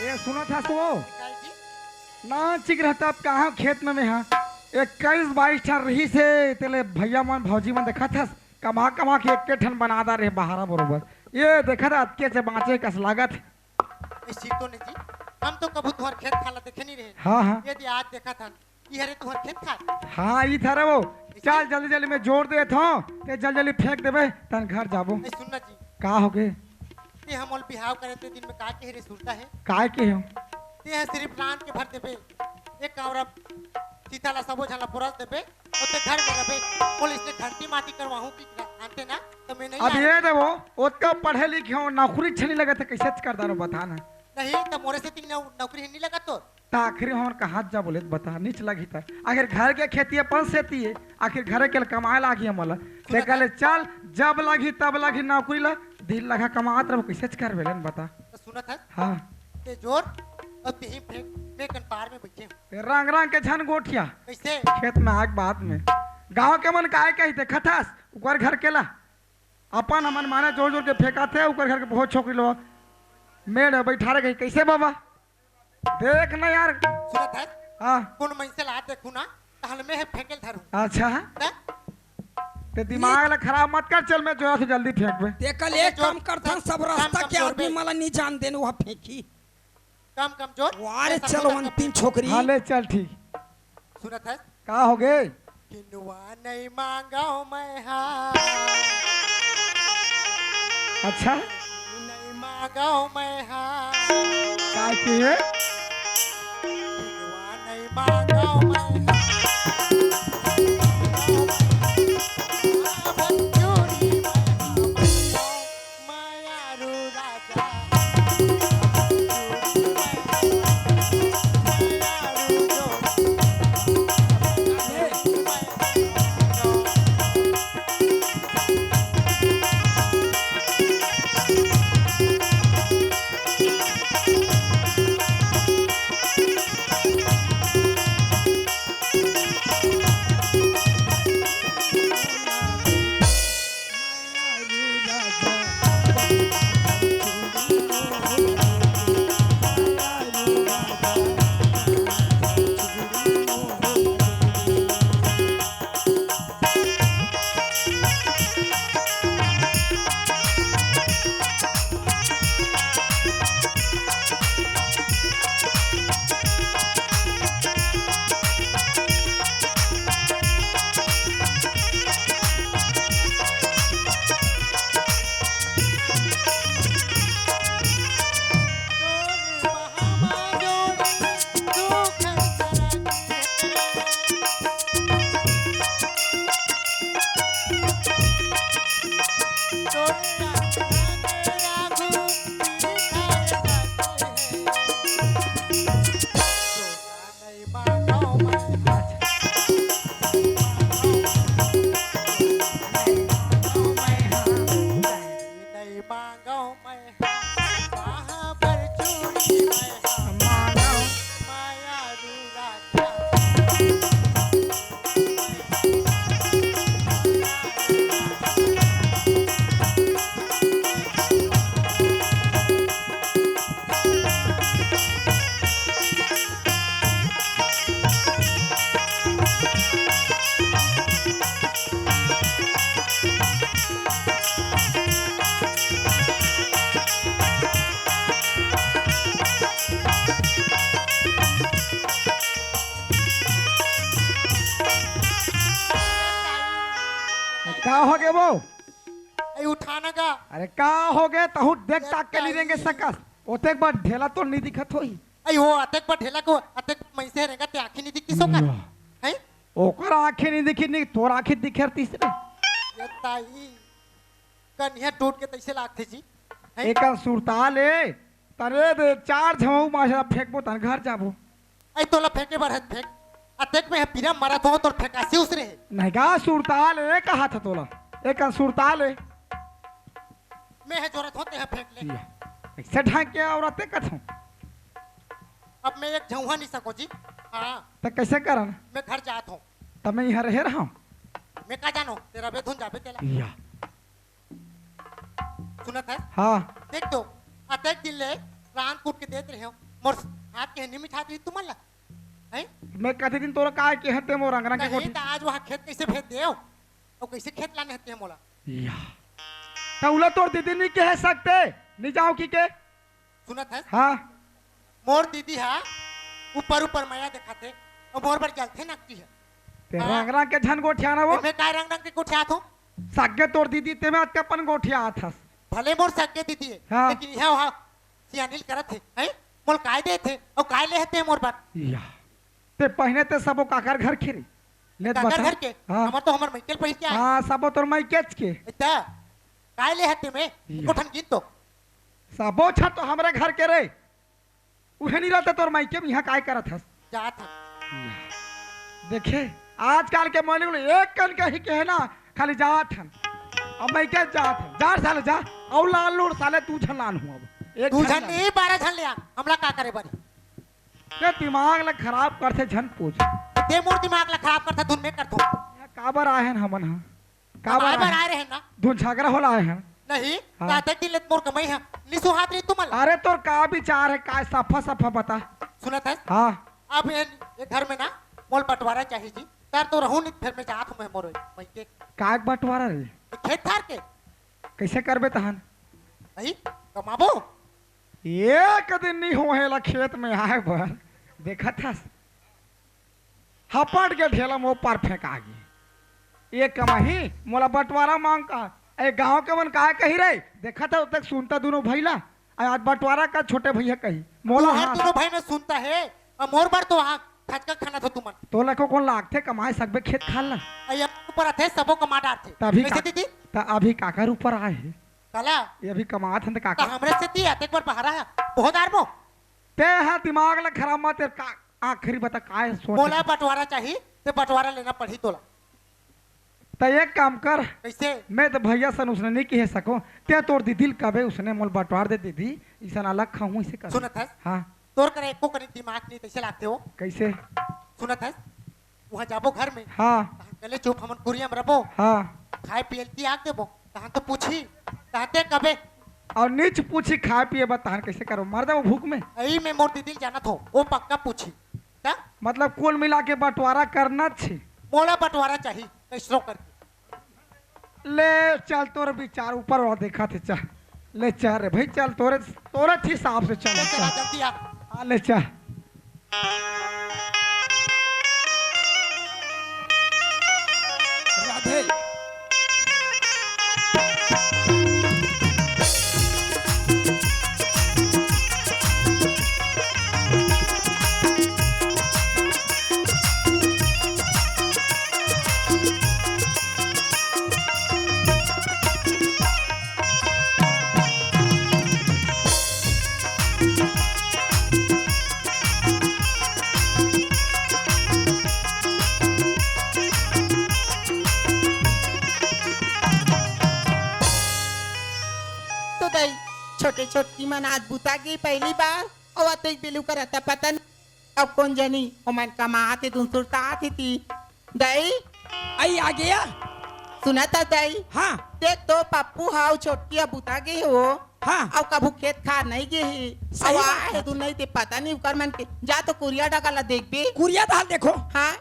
ए, सुनत हस वो? काय जी? नाचिक रहता, अब कहाँ खेत में मैं हा? इक्कीस बाईस ठन रहिस हे, तेले भैया मन, भौजी मन देखत हस, कमा कमा के एक ठन बना डारे हे बहारा बरोबर। ए, देखत हस, अतके से बांचे कस लागत हे। ए, सीतो ने जी, हम तो कभू तुहर खेत खार ला देखे नहीं रहे। हाँ, हाँ। ए दे आज देखत हन, ई हरे तुहर खेत खार। हाँ, ई हरे वो। ऐसे? चल, जल्दी, जल्दी मैं जोर देत हों, ते जल्दी, जल्दी फेंक देबे, तहन घर जाबो। ए, सुन ना जी। का होगे? ते हमोल बिहाव करे ते दिन में का कहे रहे सुरता हे? काय कहे हों? ते ह सिरिफ रांध के भर देबे, एक कांवरा सीता ला सबो झन ला परोस देबे, अउ ते घर में रहिबे, मोला इसने घंटी माटी करवाहूं कि जानते ना, त मैं नहीं अब आए। ए दे वो, ओतका पढ़े लिखे हों, नौकरी अच्छा नहीं लगत हे, कइसे कर डारों बता ना। नहीं, त मोरे सेती नौ-, नौकरी नहीं लगत तोर। त आखिरी हमर कहाँ जाबो ले बता, नीच लगही त। आखिर घर के खेती अपन सेती हे, आखिर घरे के ल कमाए लागही हमला। ते सुनत कहले, हस? चल, जब लगही तब लगही नौकरी ला, दिन लगा कमात रहबो, कइसे करबे ले न बता। त सुनत हस? हाँ। ते जोर, अब तिही फेंक, मैं कन पार में बइठे हों। ए, रंग रंग के झन गोठिया। कइसे? खेत में आग बाद में। गांव के मन काय कही देखत हस, ओकर घर के ला। अपन हमन माने जोर जोर के फेंकाथे, ओकर घर के बहुत छोकरी लो मेड़ में बइठा रहे कही, कइसे बाबा? देख ना यार। सुनत हस? हाँ। कोन मनसे ला देखहूं ना, तहन मैं ह फेंके ल धरहूं। अच्छा। त? ते दिमाग ला खराब मत कर, चल मैं जोरा से जल्दी फेंकबे। ते कल एक काम करथन, सब रास्ता के आदमी मन ला नहीं जान देन, वो फेंकही। कम कमजोर। वाह रे, चलवंती छोकरी। हाँ, ले चल, ठीक। सुनत हस? का होगे? किनुआ नहीं मांगव मैं हा। अच्छा? नहीं मांगव मैं हा। काय के? किनुआ नहीं मांगव मैं हा। का हो गे वो? अरे उठा ना गा। अरे का हो गे? तहूँ देख ताक के नहीं रेंगे सकस। ओतेक बड़ ढेला तो नहीं दिखत होही। अई हो, अतेक बड़ ढेला को, अतेक बड़ मइसे रेंगा ते आँखी नहीं दिखती सोकर। वाह। हैं? ओकर आँखी नहीं दिखी, नहीं तोर आँखी दिखे तीसरे। ये ताई, कनिहा टूट के तइसे लागथे जी। हैं? एकर सुरताल ए, तरे दे चार झमऊ माछा फेंकबो तन घर जाबो। अई तोला फेंके बर हे त फेंक। अतेक में ह पीरा मरत हो तोर फेंकासी उसरे हे। नहीं गा सुरताल ए कहा था तोला। एकर सुरताल ए। मैं ह जोरत हो ते ह फेंक ले। या, ऐसे ढांक के औरतें कथों। अब मैं एक झउहा नहीं सको जी। हाँ। त कैसे करन? मैं घर जात हूँ। त मैं यहाँ रहे रहा। मैं का जानो, तेरा बेधुन जाबे तेला। या। सुनत है? हाँ। देख तो, अतेक दिन ले रांध कूट के देत रहे हो, मोर हाथ के नहीं मिठात रही तुमन ला, हैं? मैं कते दिन तोरा काय के हते मोर अंगना के नहीं, कोठी। त आज वहाँ खेत कैसे भेज दे हो? और कैसे खेत लाने हते मोला? या। त उला तोर दीदी नहीं कह सकते, नहीं जाओ की के? सुनत हस? हाँ। मोर दीदी हा ऊपर ऊपर मया देखाथे, अउ मोर बर जलथे नकटी हे। ते हाँ। रंग रंग के झन गोठियाना वो। मैं काय रंग रंग के गोठियात हो? सग्गे तोर दीदी ते में अतका अपन गोठियात हस। भले मोर सग्गे दीदी हे, हाँ। लेकिन यहाँ वहाँ सियानिल करत हे, हैं? मोल काय देथे, अउ काय ले हते मोर बर? या। ते पहिने ते सबो काकर घर के रे? ले त काकर बता। घर के? हाँ। हमर तो हमर मइके ल पहिर के आए। हाँ, सबो तोर मइकेच के। त काय ले हते में? या। कोठन गिन तो। सबो छर तो हमरे घर के रे। उहे नहीं रहते तोर मइके में, यहाँ काय करत हस? जात हन। देखे, आजकल के मन में एक कन कही के है ना, खाली जात हन। अब मइके जात हन, जा साले जा। अउ लान लून साले, दू झन लान हूँ अब। एक दू झन झन लान। नहीं, बारह झन ले आ, हमला का करे बारी? ये दिमाग ला खराब करथे, झन पूछ। ते मोर दिमाग ला खराब करथे, धुन में करथो। यहाँ काबर आए हन हमन हा? काबर कमाए बर आए? आए रहे ना। धुन झगड़ा होला आए हन। नहीं, हाँ। रात दिन ले मोर कमाई है, निसु हाथ रही तुमन। अरे तोर का विचार है, काय सफा सफा बता। सुनत है? हाँ। अब ये, ये घर में ना मोल बंटवारा चाहिए जी। तार तो रहूं नहीं, फिर मैं जात हूँ मैं मोर मइके। काय बंटवारा रे? खेत खार के। कैसे करबे तहन? नहीं, कमाबो। एक दिन नहीं हो हेला खेत में आए बर, देखत हस। हपट के ढेला में ऊपर फेंका गे। ये कमाही मोला बंटवारा मांग का। ए गांव के मन काय कही रे? देखत हस ओतक सुनता दोनों भइला। आ आज बंटवारा का छोटे भैया कही। मोला तुहर हाथ दोनों भाई में सुनता है, अउ मोर बर तो वहाँ खचका खाना था तुमन। तोला को कौन लागथे कमाए सकबे खेत खार ला? अई अब ऊपर आथे, सबो कमा डारथे। तभी कैसे का, दीदी? त अभी काकर ऊपर आए हे? काला? ये अभी कमात हन त त काकर? हमरे से ती आते एक बार बाहर आया, बहुत आर मो। ते हा दिमाग ला खराब मत, तेरे का आखिरी बता काय सोच मोला है? बंटवारा चाहिए, ते बंटवारा लेना पड़ही तोला। त एक काम कर, कैसे? मैं तो भैया सन उसने नहीं कह सको, ते तोर दीदी ल कबे उसने मोल बंटवार दे दीदी, इसन अलग खाऊं इसे कर। सुनत हस? हाँ। तोर करे एको कनी दिमाग नहीं, कैसे लागते हो? कैसे? सुनत हस? वहाँ जाबो घर में। हाँ। तहाँ कले चुप हमन कुरिया में रबो। हाँ। खाए पिए ल तियाग देबो। तहाँ तो पूछी, तहाँ ते कबे? अउ नीच पूछी खाए पिए बर, तहाँ कैसे करो? मर जाबो भूख में। अई में मोर दीदी ल जानत हो, वो पक्का पूछी। त? मतलब कुल मिला के बंटवारा करना छे। मोला बंटवारा चाहिए, कैसरो करके। ले चल, तोर विचार ऊपर वाला देखा थे, चल। ले चल रे भाई, चल, तोरे, तोरे हिसाब से चल, ले चला, चल। जल्दी आ। हाँ, ले चल। राधे। तो दाई, छोटे छोटकी मन आज बुता गे पहली बार, अउ अतेक बेलू कर अता पता नहीं। अब कोन जनी, ओमन कमात हे, धुन सुरतात हे ती। दाई, आई आ गया। सुनत हस दाई? हाँ। देख तो पप्पू हा अउ छोटकी हा बुता गे हो। हाँ। अउ कभू खेत खार नइ गे हे। सही अउ बात आए हे। तू नइ ते पता नइ उकर मन के। जा तो कुरिया डगा ला देखबे। कुरिया डगा देखो। हाँ।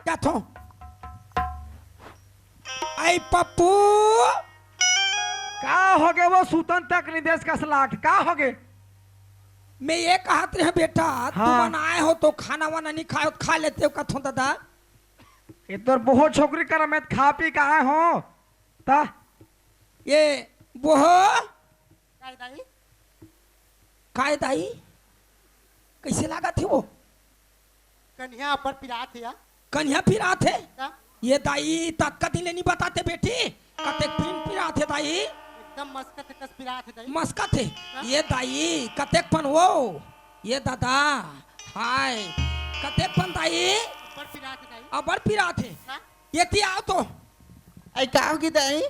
जाथो। आई पप्पू। का होगे वो सुतन तक निदेश का सलाट? का होगे? मैं ये कहत रहे बेटा, हाँ। तुमन आए हो तो खाना वाना नइ खाए हो, खा लेते हो कथो दादा। ये तोर बोहो छोकरी करा, मैं खा पी के आए हो। ता? ये बोहो? काय दाई? काय दाई? कइसे लागत हे वो? कनिहा अब्बड़ पिरात हे या? कनिहा पिरात हे? का? ये दाई, ततका दिन ले नइ बताते बेटी, कतेक पिन पिरात हे दाई? एकदम मस्कत हे कस पिरात हे दाई। मस्कत हे? का? ये दाई, कतेक पन वो? ये दादा, हाय, कतेक पन दाई? अब्बड़ पिरात हे दाई। अब्बड़ पिरात हे। का? एती आव तो। अई का होगे दाई?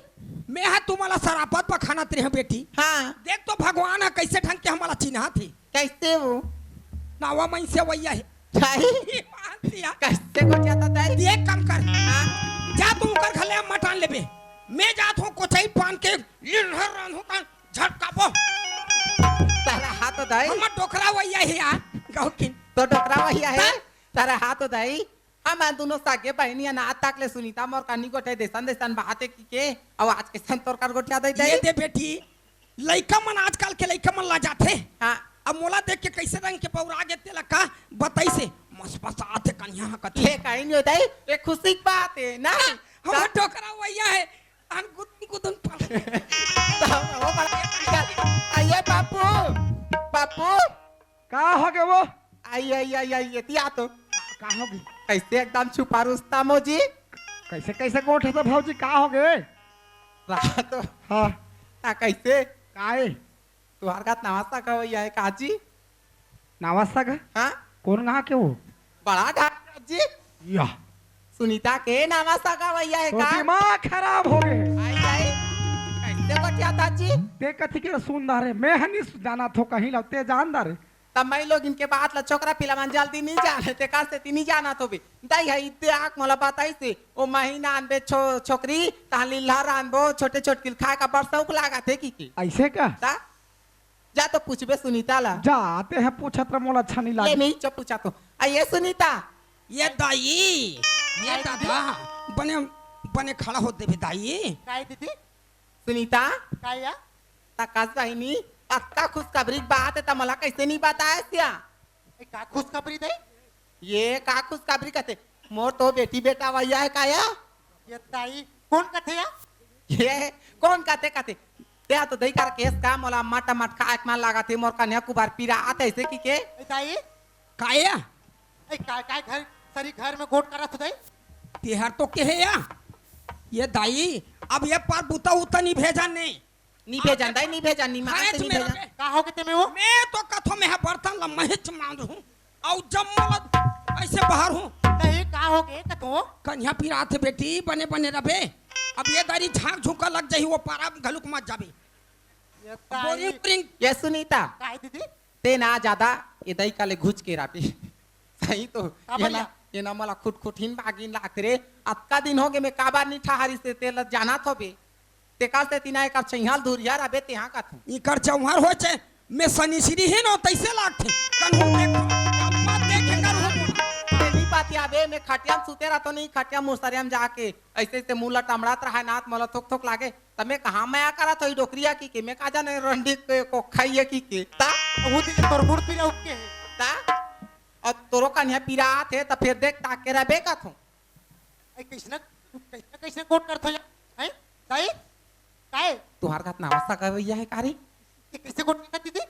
मैं हा तुम्हारा सरापत पखानत रहे बेटी। हाँ। देख तो भगवान हा कइसे ढंग के हमला चिन्हात हे। कइसे वो? नावा मइनसे वइया हे। दाई? मानसिया। कइसे गोठियाथस दाई? एक काम कर। हाँ। जा तुम कर घले मटन लेबे। मैं जात हूँ कोचई पान के लिल्हर रांधू का झटकाबो। तोर हा तो दाई। हमर डोकरा वइया हे यार। गौकिन। तोर डोकरा वइया हे। ता? तोर हा तो दाई। हमन दूनों सगे बहिनी अनाथ तक ले सुनीता मोर कनी गोठे देसन देसन बात हे कहिके, अउ आज कइसन तोर कर गोठिया दे दे। ये दे बेटी, लइका मन आजकल के लइका मन ला जाथे। हाँ। अब मोला देख के कइसे रंग के बउरा गे तेला का बताइसे, मस मस आथे कनिहा ह कथे। ये कहीं नहीं होता है, ये खुशी की बात है ना। हम का? डोकरा वइया हे, अन गुदुन गुदुन पल। तो वो बड़ा, आइए बापू, बापू। का होगे वो? आई, आई, आई, आई, एती आ तो। का होगे? कइसे एकदम छुपा रुस्तम हो जी? कइसे, कइसे गोठियाथस भौजी, का होगे? रहा तो। हाँ। ता कइसे? काय? तुँहर घर नवा सगा वइया हे का जी? नवा सगा? हाँ? कोन गाँव के वो? बड़ा ढाका जी। या। सुनीता के नवा सगा वइया हे तो का? दिमाग खराब होगे। आई, आई। कइसे गोठियाथस जी? ते कथी के सुन डारे, मैं ह नइ जानत हों कहीं ला, ते जान डारे। त मैं लोग इनके बात ला छोकरा पिला मन जल्दी नइ जाने, तेकर सेती नइ जानत होबे। दाई ह इत्ते आके मोला बताइसे, ओ महीना आनबे छो-, छोकरी, तहाँ लिल्हा रांधबो, छोटे छोटकी ल खाए का बड़ शौक लागत हे कहिके। अइसे का? ता? जा तो पूछबे सुनीता ला। जा, ते ह पूछत रह, मोला अच्छा नइ ले लागे। मैं ही चुप पूछत हों। आ ये सुनीता। ये दाई, ये दादा, बने, बने खड़ा हो देबे दाई। काय दीदी? सुनीता। काय या? तकास बहिनी, अतका खुशखबरी के बात हे त मोला कइसे नइ बतायस या? ए, का खुशखबरी दे? ये का खुशखबरी कथे? मोर तो बेटी बेटा वइया हे का या? ये दाई, कोन कथे या? ये कोन कथे कथे? ते तो दई कर केस का मोला मट मट खाए के मन लागत हे, मोर कन्या कुबर पिरात हे अइसे कहिके। ए दाई? का या? ए, काय, काय घर, सरी घर में गोठ करत हो दाई? तेहर तो केहे या? ये दाई, अब ये पार बुता उता नइ भेजन ने। नइ भेजन दाई, नइ भेजन, नइ मानस हे, नइ भेजन। का होगे ते में वो? मैं तो कथों मैं हा बर्तन ला महिच मांजहूँ। अउ जम्मो ला अइसे बहारहूँ। नहीं, का होगे कथों? कनिहा पिरात हे बेटी, बने बने रबे। अब ये दारी झांक झुंका लग जाही, वो पारा घलुक मत जाबे। ये ताई। Boring boring. ये सुनीता। काय दीदी? ते ना जादा ए दई का ले घुच के राबे। सही तो, का ये ना, भैया? ये ना मोला खुट खुट हिन बागिन लागत रे। अतका दिन होगे मैं काबर नइ ठहरिस ते, तेला जानत होबे। तेकर सेती ना एकर चैहाल धुरिया रबे तेहा कथों। इकर चौहर होय चे, मैं सनीसरी ही नो तइसे लागथे। कन्हू देख, अब मत देखे कर हो। ते नइ पाती आबे, मैं खटिया में सुते रहतों नहीं, खटिया मुसरिया में जाके। अइसे अइसे मुँह ला टमड़त रहय नात, मोला थोक थोक लागे। त मैं कहाँ मया करत हों, ई डोकरी हा कहिके, मैं का जाने रंडी के को खाइए कहिके। ता? ओहू दिन तोर मुड़ पीरा उठके हे। ता? अब तोरो कनिहा पिरात हे, त फेर देख ताक के रबे कथों। ए, कइसना, कइसना, कइसना गोठ करत हो या? हैं? दाई? काय? तुँहर घर नवा सगा वइया हे का रे? ए, कइसे गोठ करत दीदी?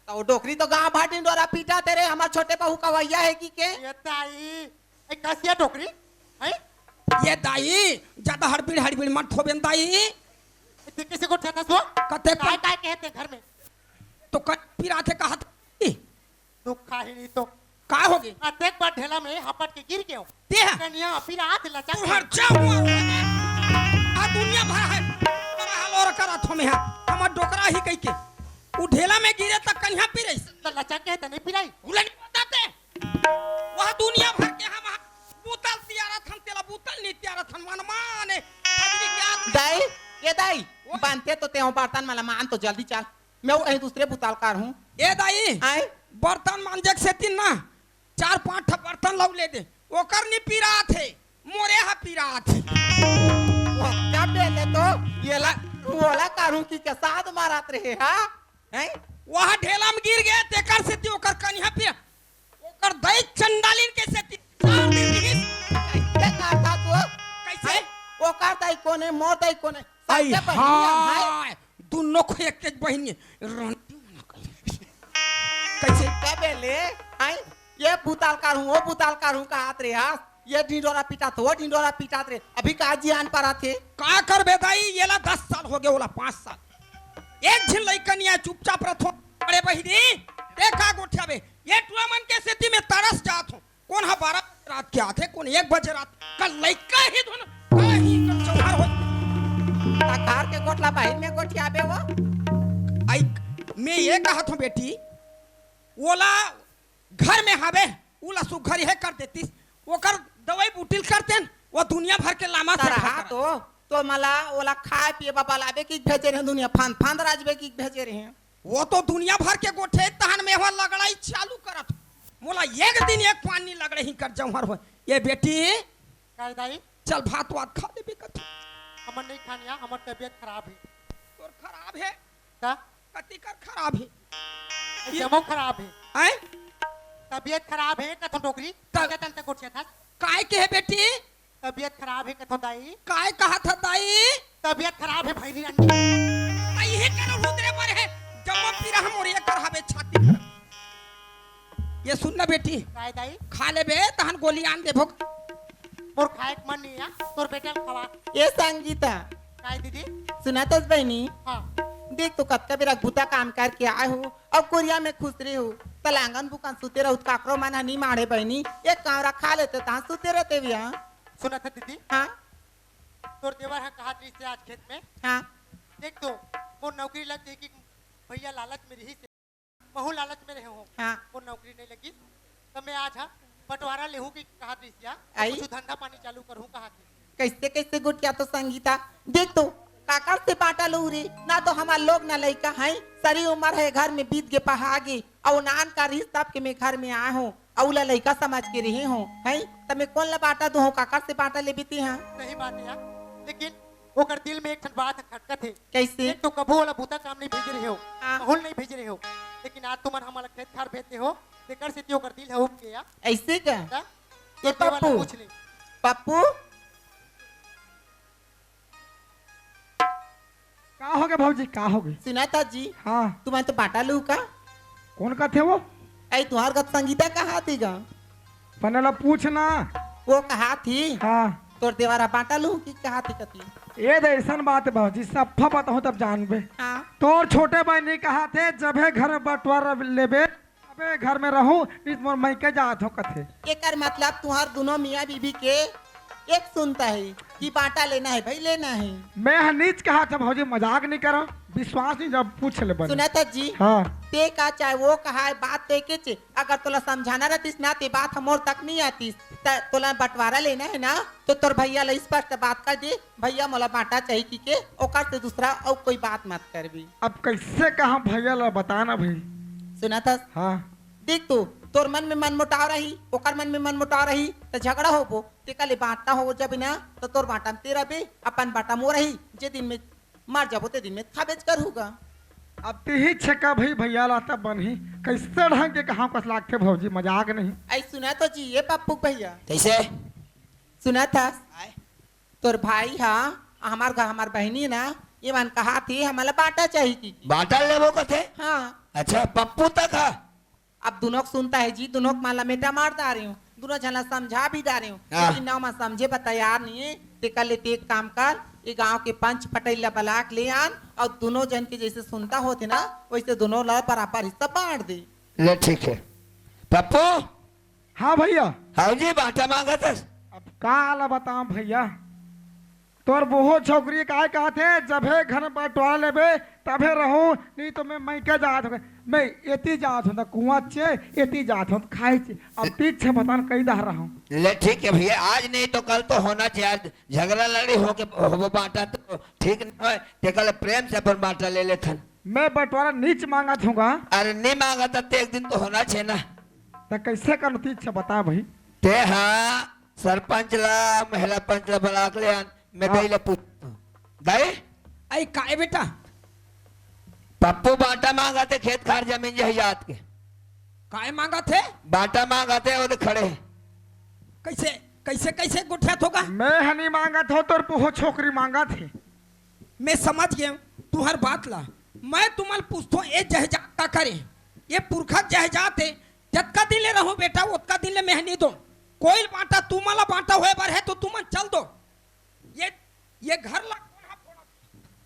त ओ डोकरी तो गाँव भर ढिंढोरा पीटत हे रे, हमर छोटे बहू का वइया हे कहिके। ये ताई, ए, कस या डोकरी? हैं? ये दाई, जादा हड़बीड़ हड़बीड़ मत होबे न दाई। ए, ते कइसे गोठियाथस वो? कते काय, काय कहे ते घर में? तो कनिहा पिरात हे कहत। दुख खाही नहीं तो। का होगे? अतेक बड़ ढेला में हपट के गिर गेंव। ते ह? कनिहा पिरात हे लचक। तुँहर जाऊँ। आ दुनिया भर हे। तोरा हाल और करत हों मैं हा। हमर डोकरा ही कहिके। उ ढेला में गिरे त कनिहा पिराइस। त लचक के त नइ पिराई। उला नइ बताते। वह दुनिया भर के हम बुतल तियारत हन, तेला बुतल नहीं तियारत हन, मन माने। खजरी के आदमी। दाई, ये दाई, ओए। बनते तो तेहो बर्तन मला मान तो जल्दी चल। मैं वो कहीं दूसरे बुताल कार हूँ। ए दाई, आए? बर्तन मांजे के सेती ना, चार पांच ठा बर्तन लऊ ले दे, ओकर नी पिरात हे, मोरे हा पिरात हे। वो क्या बेले तो, ये ला, वो ला कारू की के साथ मारत रहे, हाँ? हैं? वहाँ ढेला में गिर गए, तेकर सेती ओकर कनिहा पिरा, ओकर दई चंडालिन के सेती चार दिन रिहिस। कैसे करता तू? कैसे? हैं? ओकर दई कोने, मोर दई कोने? आई सबके बहिनिया, हैं? हाय, दुनो को एक एक बहिनी, रंडी मना कहीं। कैसे? क्या बेले? हैं? ये बुताल कार हूँ, वो बुताल कार हूँ, कहात रे, हाँ? ये ढिंडोरा पीटात, वो ढिंडोरा पीटात रे। अभी का जियान पर आथे? का करबे दाई, येला दस साल हो गए, ओला पाँच साल। एक झिन लइका नहीं आए, चुपचाप रथो। अरे बहिनी, ते का गोठियाबे? ये टुरा मन के सेती में तरस जात हूँ। कोन हा बारह बजे रात के आथे, कोन एक बजे रात। कल लइका ही धुन, का ही कल चौहार हो। ता घर के गोठला बाहिर में गोठियाबे वो। आई, मैं ये कहत हूँ बेटी, ओला घर में हावे, उला सुघर हे कर देतिस, ओकर दवाई बूटी ल करतेन, वो दुनिया भर के लामा सरहा सरहा तो, तो मला ओला खाए पिए बा बलाबे की भेजे रहे, दुनिया फांद फांद राजबे की भेजे रहे। वो तो दुनिया भर के गोठे तहन में वहाँ लगड़ाई चालू करत। मोला एक दिन एक पानी लगड़े ही कर जौहर हो। ये बेटी, काय दाई? चल भात वात खा लेबे कथी। हमर नहीं खानिया, हमर तबीयत खराब है। तोर खराब है? का? कति कर खराब हे? जमो खराब हे। हैं? तबीयत खराब हे, कथो डोकरी। त- तबीयत अंत गोठिया था। काय के हे बेटी? तबीयत खराब हे, कथो दाई। काय कहा था दाई? तबीयत खराब हे, भैरी रंडी। त इहे कर रुद्रे बर हे, जमो पीरा हम और ये कर हवे छाती कर। ये सुन ना बेटी, काय दाई? खा लेबे, तहन गोली आन देबो। मोर खाए के मन नहीं है, तोर बेटा ल खवा। ए संगीता। काय दीदी? सुनत हस बहिनी? हाँ। देख तो कतका बेरा बुता काम करके आए हो, अब कोरिया में खुसरे हो, त लांगन बुकन सुते रहू, त काकरो मन ह नी माढ़े बहिनी, एक कांवरा खा लेते तहाँ सुते रहते भी, हाँ। सुनत है दीदी? हाँ। तोर देवर ह कहा रहिस आज खेत में। हाँ। देख तो, मोर नौकरी लग गई कि भैया लालच में रहिस। महू लालच में रहे हो। हाँ। वो नौकरी नहीं लगी, तो मैं आज, हाँ, बंटवारा लेहूँ कि कहा दृश्या, आई? कुछ धंधा पानी चालू करूँ कहा थे। कैसे कैसे गोठिया तो संगीता, देख तो काकर से बांटा लू रे, ना तो हमार लोग ना लइका हैं, सरी उम्र है घर में बीत गे पहा गे, अउ नान का रिश्ता के मैं घर में आए हूँ, अउ ला लइका समझ के रहे हूँ, हैं, त मैं कोन ला बांटा दूँ, काकर से बांटा ले बीती हाँ? सही बात है यार, लेकिन ओकर दिल में एक ठन बात ह खटकत हे। कैसे? एक तो कभू ओला बूता काम नहीं भेजे रहे हो, हाँ। महू ल नहीं भेजे रहे हो, लेकिन आज तुमन हमला खेत खार भेजते हो, तेकर सेती ओकर दिल ह उब गया। ऐसे का? त? ये तोर देवर ला पप्पू। पूछ ले। पप्पू। का हो गए भौजी, का हो गए? सुना था जी। हाँ। तुमन तो बांटा लू का? कोन कथे वो? आई तुहार गत संगीता कहा थी गा? पहले ला पूछ ना। वो कहा थी। हाँ। तोर देवारा बांटा लू कि कहा थी कती? ये दे ऐसन बात है भौजी, सफा बताऊँ तब जानबे। हाँ। तोर छोटे बहिनी कहा थे, जबे घर में बंटवारा लेबे, तबे घर में रहूँ, नहीं तो मोर मइके जात हो कथे। एकर मतलब तुहार दोनों मियाँ बीबी के एक सुनता है कि बांटा लेना है भाई, लेना है। मैं ह नीच कहा था भौजी, मजाक नहीं करा, विश्वास नहीं जब पूछ ले बने। सुना था जी। हाँ। ते का चाहे वो कहा है, बात ते के चे, अगर तोला समझाना रहतीस ना, ते बात हमोर तक नहीं आतीस। त तोला बंटवारा लेना है ना, तो तोर भैया ला स्पष्ट बात कर दे, भैया मोला बांटा चाहिए कि के, ओकर से दूसरा अउ कोई बात मत करबी। अब कैसे कहा भैया ला बताना भाई? सुना था? हाँ। देख तू, तोर मन में मन मुटाव रही, ओकर मन में मन मुटाव रही, त झगड़ा होबो। तेकर ले बांटना हो जब ना, त तोर बांटा में ते रबे, अपन बांटा मोर रही। जे दिन में मर जाबो ते दिन में खाबेच करहूँ गा। अब तिही छेका भई भैया ला तब बनही। कैसे ढंग के कहाँ कस लागथे भौजी, मजाक नहीं। आई सुना तो जी, ये पप्पू भैया। कैसे? सुना था? आय। तोर भाई हा, हमार घर, हमार बहिनी ना, ये मन कहा थी, हमला बांटा चाहिए कि। बांटा लेबो कथे? हाँ। अच्छा, पप्पू तक हा? अब दुनों के सुनता है जी, दुनों के माला मेटा मार डारे हूँ, दुनों झन ला समझा भी डारे हूँ, हाँ। लेकिन ना मैं समझे बर तैयार नहीं है। ते कर ले, ते एक काम कर, ये गांव के पंच पटेल ला बला के ले आन, और दुनों झन के जैसे सुनता होथे ना, वैसे दुनों ला बराबर हिस्सा बांट दे। ले ठीक है। पप्पू। हाँ भैया। हाँ जी, बांटा मांगत हस। अब का आला बताऊं भैया, तोर बहू छोकरी काय कहत हे, जभे घर बंटवा लेबे, तभे रहूं, नहीं तो मैं मइके जात हूं। मैं एती जात हूँ त कुआं चे, एती जात हूँ त खाई चे। अब तीज छपतान कई दह रहा हूँ। ले ठीक है भैया, आज नहीं तो कल तो होना चाहिए। आज झगड़ा लड़ी होके होबो बांटा तो ठीक नहीं होय, तेकर ले प्रेम से अपन बांटा ले लेथन। मैं बंटवारा नीच मांगत हूँ गा। अरे नहीं मांगा त ते एक दिन तो होना चाहिए ना। त कैसे करन तीज छप बता भाई। ते हा सरपंच ला, महिला पंच ला बलाक ले आन, मैं हाँ। दई ला पूछ। दई? आई काय बेटा? पप्पू बांटा मांगत हे खेत खार जमीन जायदाद के। काय मांगत हे? बांटा मांगत हे, ओदे खड़े हे। कैसे, कैसे, कैसे गोठियात होगा? मैं ह नहीं मांगत हूँ, तोर पुहो छोकरी मांगत हे। मैं समझ गया हूँ तुम्हार बात ला। मैं तुमन पूछथों, ए जायदाद काकर हे? ए पुरखा जायदाद हे। जतका दिन ले रहूं बेटा, ओतका दिन ले मैं ह नहीं दों। कोई बांटा, तुमन ला बांटा होय बर हे तो तुमन चल दो। ये, ये घर ला कोन हा फोड़ा?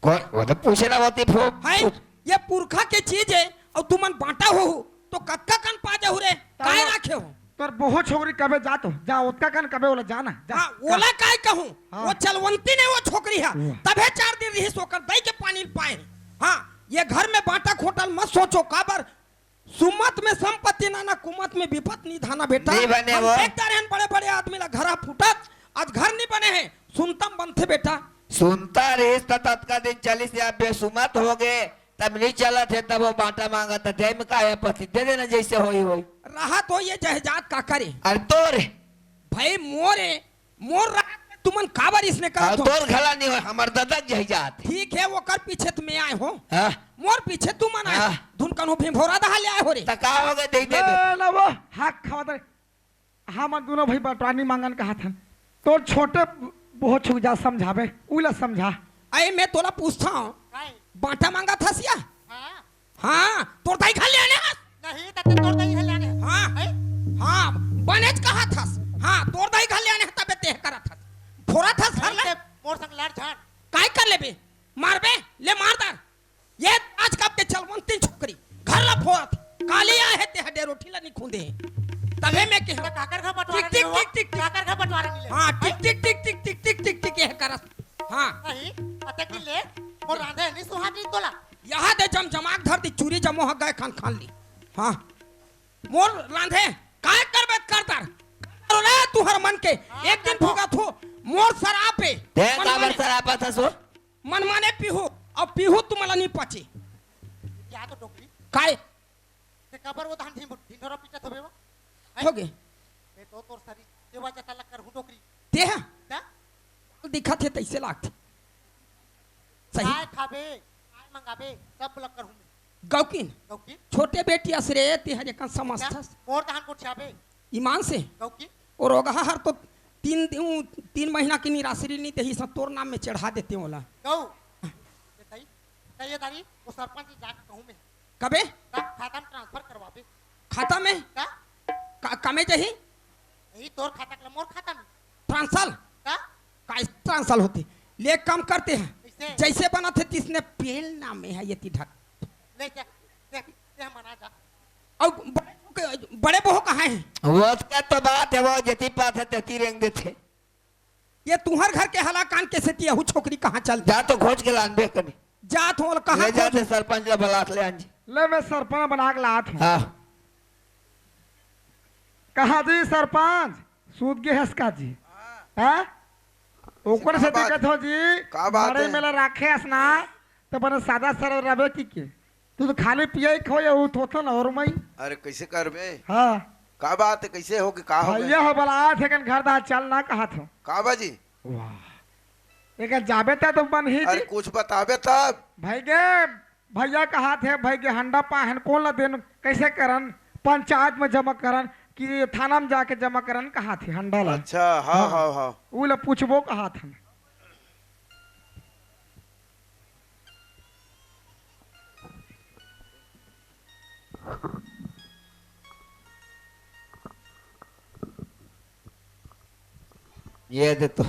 कोई, वो तो पूछे ना होती फो-, है, ये पुरखा के चीज हे अउ तुमन बांटा होहू, तो कतका कन पा जाहू रे? काय राखे हो? तोर बहुत छोकरी कबे जा तो, जा ओतका कन कबे ओला जाना, जा, हाँ, जा। ओला काय कहूँ? हाँ। वो चलवंती नहीं वो छोकरी हा, वाह। तभे चार दिन रहिस ओकर दई के पानी पाए। हाँ, ये घर में बांटा खोटा ल मत सोचो, काबर सुमत में संपत्ति नाना, कुमत में विपत निधाना बेटा। नहीं बने हम वो। देखता रहन बड़े-बड़े आदमी ला घरा फूटत, आज घर नहीं बने हे, सुनता म बनथे बेटा। सुनता रहिस त ततका दिन चलिस, या बेसुमत हो गे, तब नहीं चलत हे, तब वो बांटा मांगत हे, दे में का हे, पति दे देना जैसे होई होई। रहा तो ये जायदाद काकर हे। अरे तोर हे। भाई मोर हे, मोर रात में तुमन काबर इसने करत हो? तोर घला नहीं होय, हमर ददा के जायदाद हे। ठीक हे, ओकर पीछे त मैं आए हो। हाँ। मोर पीछे तुमन आए। हाँ। धुन कन्हो भिंभोरा दहा ले आए हो रे। त का हो गे, दे दे। ले, ले वो, हाथ खवा दे। हमन दोनों भाई बंटवारा नहीं मांगन कहत हन। तोर छोटे बहुत छुक जा समझाबे, उला समझा। अरे मैं तोला पूछता हूँ, काय? बांटा मांगत हस या? हाँ। हाँ, तोर दाई घर ले आने हस? नहीं, तते तोर दाई घर ले आने हस। हाँ। हैं? हाँ, बनेच कहत हस। हाँ, तोर दाई घर ले आने हस, तबे तेह करत हस। फोरत हस घर नहीं, ला। ते मोर संग लड़ झड़। काय कर लेबे? मारबे? ले मार दार। ये आज कब के चलवंती छोकरी। घर ला फोरत। काली आए हे, तेह डेरोठी ला निखुंदे हे। तबे मैं कहे, काकर घर बंटवारा टिक, नहीं टिक, लेवा? टिक, टिक, टिक। काकर घर बंटवारा नहीं लेवा? हाँ, टिक, टिक, टिक, टिक, टिक, टिक, टिक, टिक, ये करस। हाँ। नहीं, अते दिन ले, मोर रांधे नहीं सुहात नहीं तोला। यहाँ दे जम जमाक धर दी, चूरी जमो ह गए खान खान ली। हाँ। मोर रांधे, काय करबे कर दर? कर दर रे तुहर मन के, हाँ, एक दिन कर दो। भुगत हो, मोर सराप हे। ते मन काबर माने। सराप था सो? मन माने पीहू, अउ पीहू तुमला नहीं पचे। या तो डोकरी। काय? ते काबर वो धान ढिंढोरा पीटत होबे वा? हैं? हो गे। ते तो तोर शरीर सेवा जता लग कर हूँ डोकरी। ते हा? क्या? दिखत हे तैसे लागथे। सही। काय खाबे, काय मंगाबे, सब लग कर हूँ मैं। गौकिन। गौकिन? छोटे बेटी अस रे, ते हर एकन समझथस। मोर धान गोठियाबे। ईमान से। गौकिन? और ओगहा हर तो तीन दिन, तीन महीना के निराश्री नहीं देही, सब तोर नाम में चढ़ा देते ओला। गौ। ये तई, तई ये दारी, वो सरपंच जाके कहूँ मैं। कबे? का खाता में ट्रांसफर करवाबे। खाता में? का? का, का में जाही? यही तोर खाता के मोर खाता में। ट्रांसफर? का? का ट्रांसफर होते? ले काम करते हैं। कैसे? जैसे बनत हे तिसने पेल नाम में है ये ती ढक। ले जा, ले, ले मना जा। अउ बड़े, बड़े बहू कहाँ हे? वो उसका तो बात हे, वो जती पात हे तती रेंग देथे। ये तुहर घर के हला कान के सेती अहू छोकरी कहाँ चल जा तो खोज के लानबे कनी। जात हो कहाँ ले जाते खोज? सरपंच ला बलाक ले आन जी। ले मैं सरपंच बना के लात हूँ। हाँ। कहा जी सरपंच, सूत गे हस का जी? हाँ? ओकर से दिक्कत हो जी, का बात मरे हे? मेला राखे हस ना, तो बने सादा सरल रबे की के। तू तो खाली पिए खो या उ थोथन और मई। अरे कैसे करबे? हाँ। का बात हे, कैसे हो के का हो गए? भैया हो बलात हे कन घर दा चल ना कहत हो। का बाजी? वाह। एक जाबे त तो बन ही अरे जी। कुछ बताबे तब। भाई गे, भैया कहत हे, भाई गे हंडा पाहन कोन ला देन, कैसे करन, पंचायत में जमा करन कि थाना में जाके जमा करन कहत हे हंडा ला। अच्छा, हाँ, हाँ। हाँ, हाँ। उ ला पूछबो कहत हन। ये दे तो।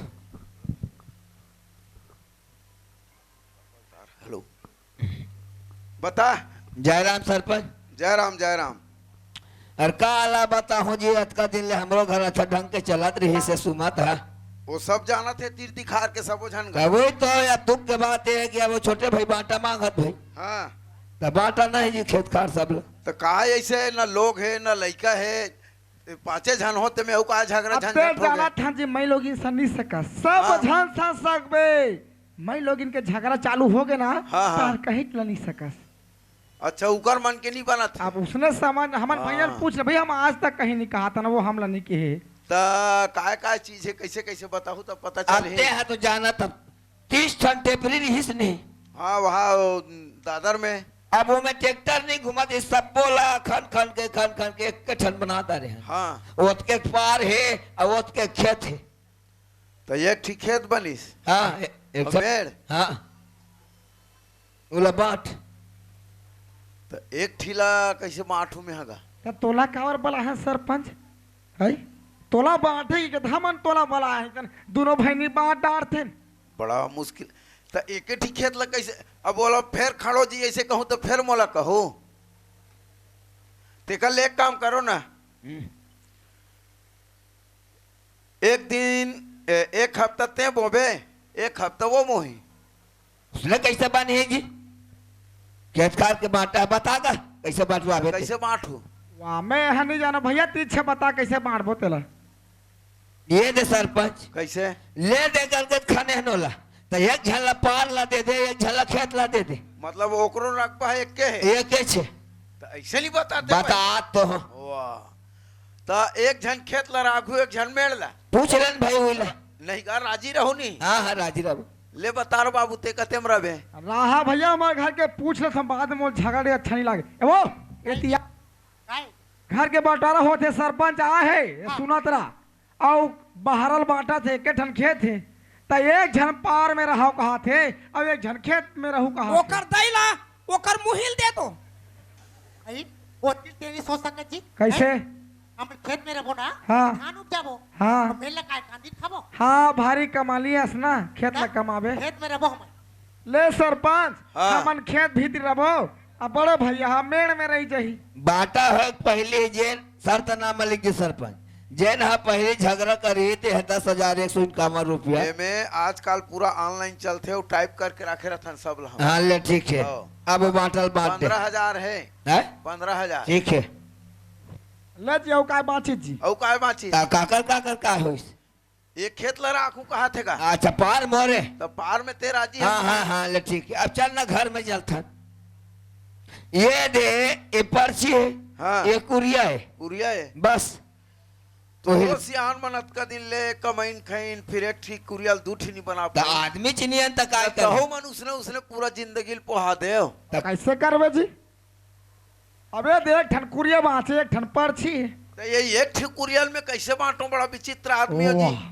हेलो। बता। जय राम सरपंच। जय राम, जय राम। अरे का आला बताहूँ जी, अतका दिन ले हमरो घर अच्छा ढंग के चलत रहिस हे सुमत हा। वो सब जानत हे, तीर तिखार के सबो झन घर। वही तो, अब दुख के बात ये हे कि अब वो छोटे भाई बांटा मांगत भाई। हाँ। त बांटा नहीं जी खेत खार सब ल। त का ऐसे न लोग हे, न लइका हे, पांचे झन हो, तेमे अउ का झगरा अब झंझट ते हो गए? जानत हन जी, मैं लोगिन से नहीं सकस, सब हाँ। झन से सकबे। मैं लोगिन के झगरा चालू हो गए ना, हाँ, हाँ। तार कहीं के ल नहीं सकस। अच्छा, उकर मन के नहीं बनत हे। अब उसने समझ, हमन हाँ। भैया ल पूछ ले, भैया हम आज तक कहीं नहीं कहा था ना, वो हमला नहीं कहे। त काय काय चीज हे, कैसे कैसे बताहू त पता अब चलही। ते ह तो जानत हस, तीस ठन टेपरी रिहिस नहीं। हाँ, वहाँ वो दादर में। अब वो में ट्रैक्टर नहीं घुमत, इस सब बोला खन खन के, खन खन के एक ठन बना डारे हैं। हाँ। ओतके पार हे, अउ ओतके खेत हे। त एक ठी खेत बनिस। हाँ, ए-, एक अउ सब मेड़? हाँ। ओला बांट। त एक ठी ला कैसे बांटू में हगा? त तोला काबर बला है सरपंच? है? तोला बांटे के कथा मन तोला बला है, कन दोनों भाई नहीं बांट डारथें। बड़ा मुश्किल। त एके ठी खेत ला कैसे, अब बोला फेर खड़ो जी ऐसे कहूँ त फेर मोला कहू। तेकर ले एक काम करो ना। हम्म। एक दिन, ए, एक हफ्ता ते बोबे, एक हफ्ता वो मोही। उसने कैसे बने जी? खेत खार के बांटा बता गा, कैसे बांटवाबे ते? कैसे बांटू? वाह, मैं यह नहीं जाना भैया, तीछे बता कैसे बांटबो तेला। ये दे सरपंच। कैसे? ले दे गलगत खाने हनोला। त एक झन ला पार ला दे दे, एक झन ला खेत ला दे दे। मतलब ओकरो रकबा एके हे? एके छे। त ऐसे नहीं बताते भाई। बता तो। वाह। त एक झन खेत ला राखू, एक झन मेड़ ला। पूछ लेन भाई उइला। नहीं का राजी रहू नहीं? हाँ, हाँ, राजी रहू। ले बता रो बाबू, ते कतेम रबे? राहा भैया, हमारे घर के पूछ ले, हम बाद में झगड़े अच्छा नहीं लागे। ए वो, ए तिया। काय? घर के बंटवारा होथे, सरपंच आ हे, हाँ। सुनत रहा। अउ बहरल बांटत हे, एके ठन खेत हे, त एक झन पार में रहव कहाथे, अउ एक झन खेत में रहू कहाथे। ओकर दई ला, ओकर मुहिल दे दो। अई, ओती तेरी सोच सकत जी। कैसे? हैं? हम खेत में रहबो ना, हाँ। धान उपजाबो। हाँ। तो मेला काय कांदी खाबो। हाँ, भारी कमाली अस ना, खेत ला हाँ? कमाबे। खेत में रहबो हम। ले सरपंच, हाँ। हमन खेत भीतरी रहबो, आ बड़े भैया हा मेड़ में रही जाही। बांटा हो पहले जेन शर्त ना मलिक जी सरपंच, जेन हा पहले झगड़ा करी ते ह दस हजार एक सौ इक्यावन रुपया। एमे आजकल पूरा online चलथे, वो type करके राखे रहथन सब ला हम। हाँ, ले ठीक है। हाँ। अब बांटल बांट दे। पन्द्रह हजार है। हैं? पन्द्रह हजार। ठीक है। ले जी, अउ काय बांचिस जी? अउ काय बांचिस? का, काकर, काकर का होइस? एक खेत ला राखू कहाथे का? अच्छा, पार मोरे। त पार में ते राजी हाँ, है? हाँ, हाँ, ले ठीक है। अब चल ना घर में चलथन। ये दे, ये पर्ची है, हाँ। ये कुरिया है। कुरिया है। बस। तो तो हिल- सियान मन अतका दिन ले कमइन खइन, फिर एक ठी कुरिया ल दू ठी नहीं बना त पाए। आदमी चिनियन त काय त करे? तहु मन उसने, उसने पूरा जिंदगी ल पोहा देव। त कैसे करबे जी? अबे देख, एक ठन कुरिया बांचे, एक ठन पर्ची। त ये एक ठे कुरिया ल मैं कैसे बांटूं? बड़ा विचित्र आदमी हो जी। वाह।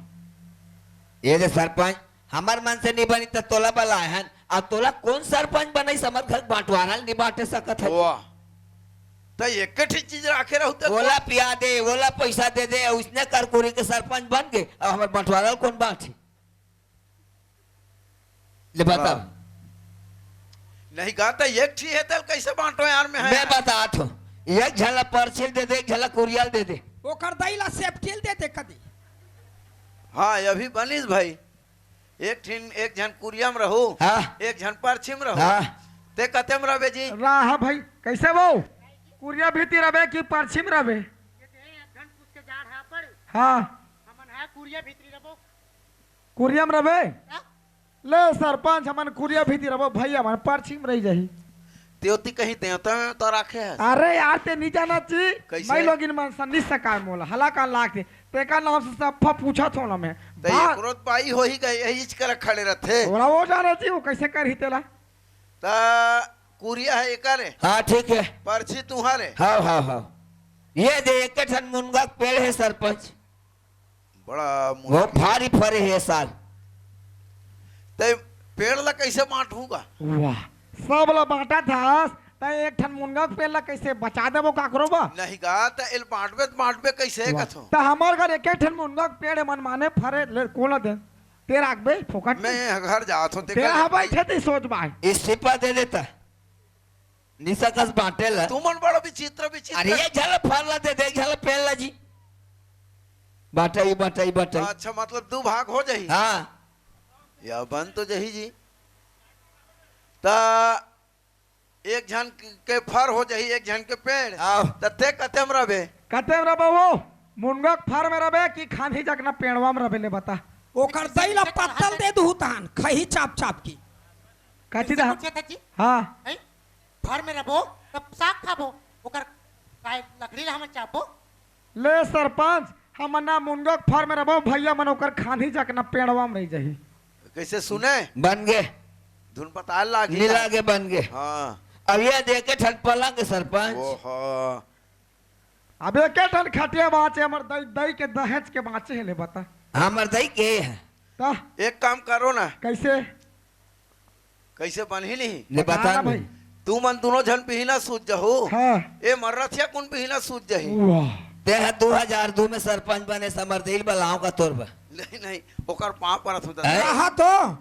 ये दे सरपंच, हमर मन से नहीं बनी त तोला बलाए हन, अउ तोला कोन सरपंच बनइस, हमर घर बंटवारा ल नहीं बांटे सकत है। वाह। त एक ठे चीज राखे रहू त ओला पिया दे, ओला पैसा दे दे, अउ इसने करकुरी के सरपंच बन गे, अउ हमर बंटवारा ल कोन बांटी? ले बता। हाँ। नहीं गा, त एक ठी हे, तेल कैसे बांटो यार, मैं है मैं यार। बतात हूँ, एक झन ला पर्ची ल दे दे, एक झन ला कुरिया ल दे दे। ओकर दई ला सेपटी ल दे दे कदी। हाँ, ये भी बनिस भाई, एक ठिन, एक झन कुरिया में रहू, हाँ। एक झन पर्ची में रहू। हाँ। ते कते में रहबे जी? राहा भाई, कैसे वो? कुरिया भीतरी रहबे कि पर्ची में रहबे? ये दे, एक झन कुछ के जाड़ हा पड़। हाँ। हमन है कुरिया भीतरी रहबो। कुरिया में रहबे? हाँ। ले सरपंच, हमन कुरिया भीतरी रहबो, भैया हमन पर्ची में रही जाही। ते ओती कहीं देवता में तो राखे है। अरे यार, ते नहीं जाना ची। कैसे? मैं लोगिन मन से नहीं सकाय मोला, हला कान लागथे। तेका नाम से सफा पूछत हों ना मैं। ते बा- एकरो त बाई होही गए, यही इच कर खड़े रहथे। ओला वो जाना ची, वो कैसे करही तेला? त कुरिया है एकर है। हाँ, ठीक है। पर्ची तुहार है। हाँ, हाँ, हाँ। ये दे, एक ठन मुनगा के पेड़ है सरपंच। बड़ा वो मुश्किल। भारी फरे हे साल। ते पेड़ ला कैसे बांटहूँ गा? वाह, सब ला बांटत हस, त एक ठन मुनगा के पेड़ ला कैसे बचा देबो काकरो बा? नहीं गा, त एल बांटबे त बांटबे कैसे वाह। कथो? त हमर घर एक ठन मुनगा के पेड़ हे, मनमाने फरे, ले कोला दे, ते राखबे फोकट में। मैं घर जात हों, ते ते कर हा ले। बैठे ते सोच बाय। इस्तीफा दे देता। निसकस बांटे ला। तुमन बड़ा विचित्र, विचित्र। अरे, एक झन ला फल ला दे दे, एक झन ला पेड़ ला जी। बांटई, बांटई, बांटई। अच्छा, मतलब दू भाग हो जाही। हाँ। या बन तो जाही जी। त एक झन के फर हो जाही, एक झन के पेड़। आव। त ते कते म रबे? कते म रबे वो? मुनगा के फर में रबे कि खांधी जकना पेड़वा में रबे, ले बता। ओकर दई ला पत्तल दे दुहू तहान, खही चाप चाप की। कथी कैसे दहा? पूछे था जी? हाँ। हैं? फर में रबो, तब साग खाबो, ओकर काय लकड़ी ला हमन चापबो? ले सरपंच, हमन ना मुनगा के फर में रबो, भैया मन ओकर खांधी जकना पेड़वा में रह जाही। कैसे सुने? बन गे। धुन पताल लागी। मिला के बन गे। हाँ। अब ये देखे ठन पलंग सरपंच। ओहो। अब एके ठन खटिया बाँचे, हमर दई, दई के दहेज के बाँचे हे, ले बता। हमर दई के हे। त? एक काम करो ना। कैसे? कैसे बनही नहीं? ले बता बता ना ना। भाई। तू मन दोनों झन बिहना सूत जहू। हाँ। ए मर्रथिया कुन बिहना सूत जही? वाह। ते ह दू हजार दू में सरपंच बने, समर दिल बलाओ का तोर बा। नहीं, नहीं, ओकर पाँव परत होता। हैं? कहा तो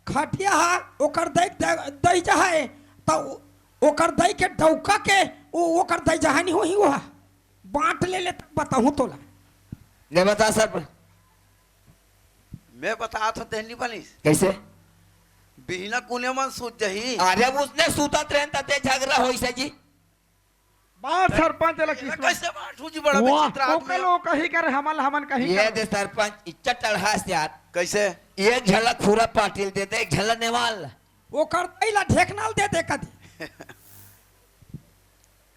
खटिया हा ओकर दई, दई, दई जहाए, त ओ-, ओकर दई के डौका के, ओ-, ओकर दई जहानी होही ओहा। बाँट ले ले, तब बताहूँ तोला। ले बता सरपंच। मैं बतात हों तेहनी बनिस। कैसे? बिहना कुने मन सूत जही। अरे, उसने सूतत रहन त ते झगड़ा होइस हे जी। बाँट सरपंच ला किस्मत। कैसे बाँट हो जी, बड़ा वाह, विचित्र आदमी ओकर है। लोग कही करे, हमन, हमन कही ये करे। दे सरपंच, इच्चा टड़हास यार। कैसे? एक झलक खुरा पाटिल दे दे, एक झलक नेवाल। ओकर दई ला ढेकनाल दे दे कदी।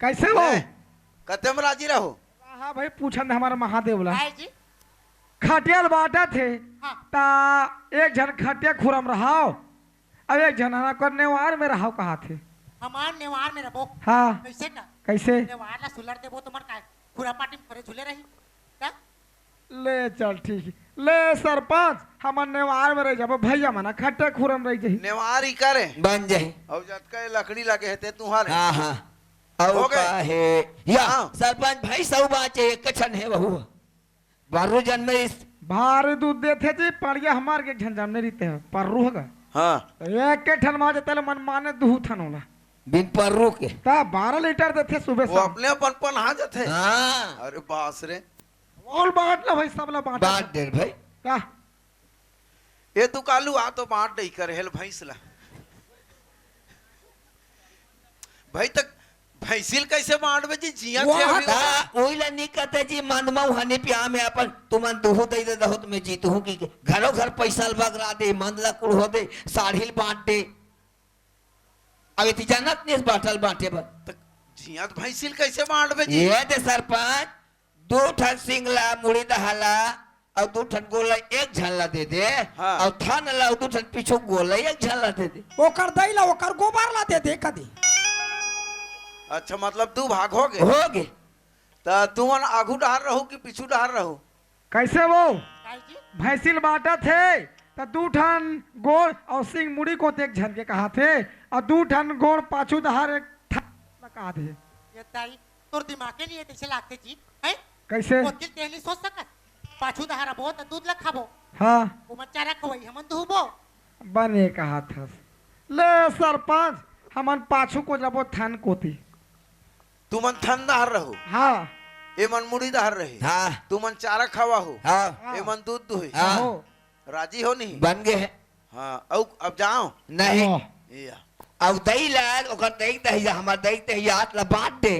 कैसे हो? ले, कते म राजी रहो? हाँ भाई, पूछन दे हमर महादेव ला। आए जी। खटिया ल बाँटत हे, हाँ। ता एक झन खटिया खुरा म रहाव, अब एक झन हना कर नेवार में रहाव कहाथे। हमार नेवार में रबो। हाँ। कैसे का? कैसे? नेवार ला सुलर देबो तो मन काय खुरा पाटी में खरे झूले रही? का? ले चल ठीक हे। ले सरपंच, हमन नेवार में रह जाबो, भैया मन खटिया खुरा म रह जाही। नेवार ही करे। बन जाही। अब जतका ये लकड़ी लगे हे ते तुहारे। हाँ, हाँ। अउ हो गए? का हे? या, हाँ। सरपंच भाई सौ बाँचे, एक कछन हे बहू। बारू जन्मे इस। भारी दूध देथे जी, पड़िया हमार के एक झन जमने रहिते हे, पर्रू होगा। हाँ। तो एक के ठन माजे तेला मन माने दुहू ठन होला। बिन पर्रू के। ता बारह लीटर देथे सुबह वो शाम। अपने अपन पन आ जाथे। हाँ। अरे बास रे। ओल बाँट ला भाई, सब ला बाँट। बाँट दे भाई। का? ए दुकालू आ तो बाँट दई कर हेल भैंस ला। भाई तक भैंसिल कैसे बाँटबे जी? जिया वो थे अभी। हाँ, ओई ला नी कहते जी, मंद मऊ हनी प्या में अपन तुमन दुहू दई दे दहो त मैं जीतहूँ कि घरो घर पैसा ल बगरा दे, मंद ला कुड़हो दे, साढ़ील बाँट दे। अब इति जानत नी बाँटल बाँटे बर। त जिया त भैंसिल कैसे बाँटबे जी? ये दे सरपंच, दू ठन सिंग ला, मुड़ी दहा ला, अउ दू ठन गोड़ ला एक झन ला दे दे, हाँ। अउ थन ला अउ दू ठन पीछू गोड़ ला एक झन ला दे दे। ओकर दई ला ओकर गोबर ला दे दे कदी। अच्छा, मतलब दू भाग हो गे। हो गे। त तुमन आगू डहार रहू कि पीछू डहार रहू? कैसे वो? काहे जी? भैंसिल बाँटत हे, त दू ठन गोड़ अउ सिंग मुड़ी कोती एक झन के कहाथे, अउ दू ठन गोड़ पाछू डहार एक ठन ला कहाथे। ये दाई, तोर दिमागे नहीं है, तैसे लागथे जी, हैं? कैसे? ओतिल तेहनी सोच सकत, पाछू डहार आबो त दूध ला खाबो। हाँ। ओमन चारा खवाई, हमन दुहबो। बने कहाथस। ले सरपंच, हमन पाछू कोती जाबो थन कोती। तुमन थन डहार रहू। हाँ। एमन मुड़ी डहार रही। हाँ। तुमन चारा खवाहू। हाँ। एमन दूध दुही। हाँ। हो। राजी हो नहीं? बन गे हे। हाँ, अउ अब जाओ। नहीं। हाँ। या। अब दई ला, ओकर दई दही, हमर दई दही आत ला बाँट दे,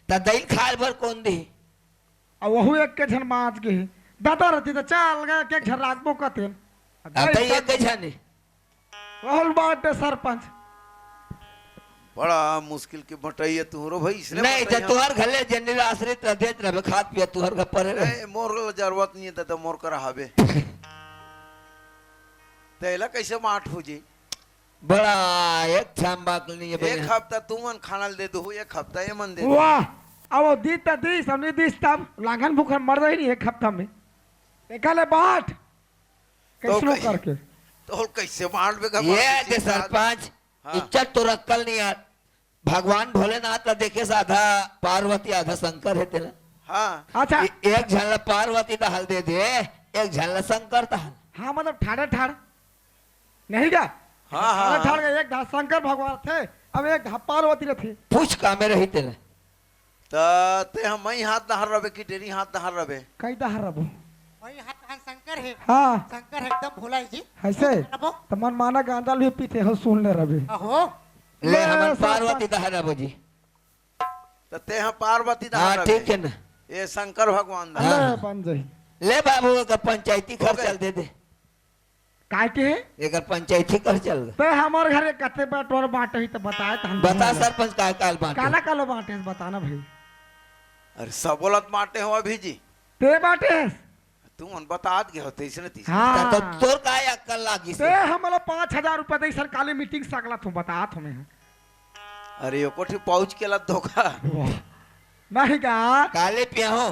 त दई खाए बर कोन दी? अब वहू एक के झन बाँच गे हे। दादा रहती त चल गए, के झन राखबो कतेन। अब दई एक के झन हे। वहू ल बाँट दे सरपंच। बड़ा मुश्किल के बटइया तुहरो भाई, इसने नहीं, बटइया। त तुहर घर ले जन्नी ला आश्रित रह देत रहबे, खात पियत तुहर घर परे रहे। नहीं, मोर ला जरूरत नहीं है, त मोर कर हाबे। तेला कैसे बाँट हो जी? बड़ा एक छाम बात नहीं है एक भैया। हफ्ता तुमन खाना ल दे दो, एक हफ्ता ये मन दे दो। वाह, अब वो दी त दी, समझी दी तब लांघन भूखन मर रही नहीं एक हफ्ता में। देखा ले बाँट। तो कैसनो कै-, करके। तो कैसे बाँटबे का ये बाँट दे किसी का? सरपंच, हाँ। इज्जत तो रखल नहीं यार। भगवान भोलेनाथ ला देखे से आधा पार्वती आधा शंकर हे तेला। हाँ। अच्छा। ए-, एक झन ला पार्वती डहार दे दे, एक झन ला शंकर डहार। हाँ, मतलब ठाड़े ठाड़। नहीं का? हाँ, हाँ, ठाड़े ठाड़ हाँ। का एक डहार शंकर भगवान थे, अब एक डहार पार्वती रथे। पूछ का में रही तेला। त ते ह मई हाथ डहार रबे कि डेरी हाथ डहार रबे? कई डहार रबो? मई हाथ डहार शंकर हे। हाँ। शंकर एकदम भोला हे जी। ऐसे? रबो? त मन माना गांजा भी पीते हो, सुन ले रबे। आहो। ले, ले, हमन सब पार्वती दहर आबो जी। त तेहा पार्वती हाँ, दहर ठीक आबे। हे ना। ये शंकर भगवान दहर। ले, हाँ। बन जाही। ले बाबू, एकर पंचायती हो खर्चा गए। ल दे दे। काय के? एकर पंचायती खर्चा ल। ते हमर घरे कते बटोर बांटे ही त बताए त हम बता बता। सरपंच, काय काल बांटे? काला कालो बांटे हे, बताना भाई। अरे सबोलत बांटे हो अभी जी। ते बांटे हे? तुमन बतात गे हो, तइसने तइसने। हाँ। त, त तोर काय अक्कल लागिस ते हे? हमला पाँच हजार रुपया दे, सरकारी मीटिंग सकला तू बतात हमें। अरे, एको ठे पाउच के लत धोखा। वाह। नहीं का? काले पिया हो।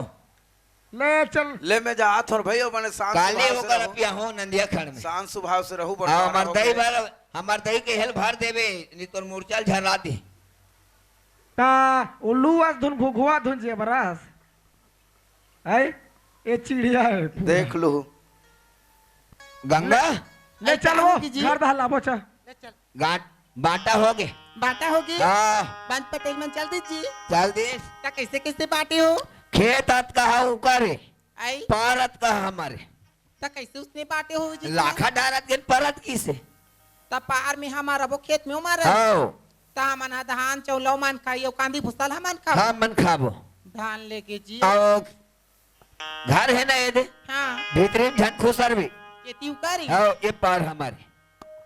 ले चल। ले, मैं जात हूँ भाई, ओ बने शांत काले स्वभाव से होकर रहू। पिया हो नंदिया खड़ में। शांत स्वभाव से रहू, हाँ, बंटवारा हमर हो दई गए। बार, हमर दई के हेल भर देबे, नहीं तोर मुरचा ल झरा दे। ता उल्लू अस धुन घुघुआ धुन जेबरस। है? ये चिड़िया है पूरा। देख लू। गंगा? ले अरे चल वो, काहू की जी? घर दहला, बोचा। ले चल। गांठ, बांटा हो गे। बांटा हो गे? हाँ। बंद पटेल मन चल दी जी। चल दी। त कैसे कैसे बांटे हो? खेत अतका हा उकर हे, आई? पार अतका हा हमर हे। त कैसे उसने बांटे हो जी? लाखा डारत गेन परत किसे? त पार में हमार अबो खेत में उमर हे। हाँ। त हमन ह धान चौलव मन खाई अउ कांदी भूसा ल हमन खाबो। हाँ, मन खाबो। धान लेके जी। अउ घर हे ना ये दे? हाँ। भीतरी में झन खुसर भी। ये तिउकारी? हाँ, ये पार हमारे।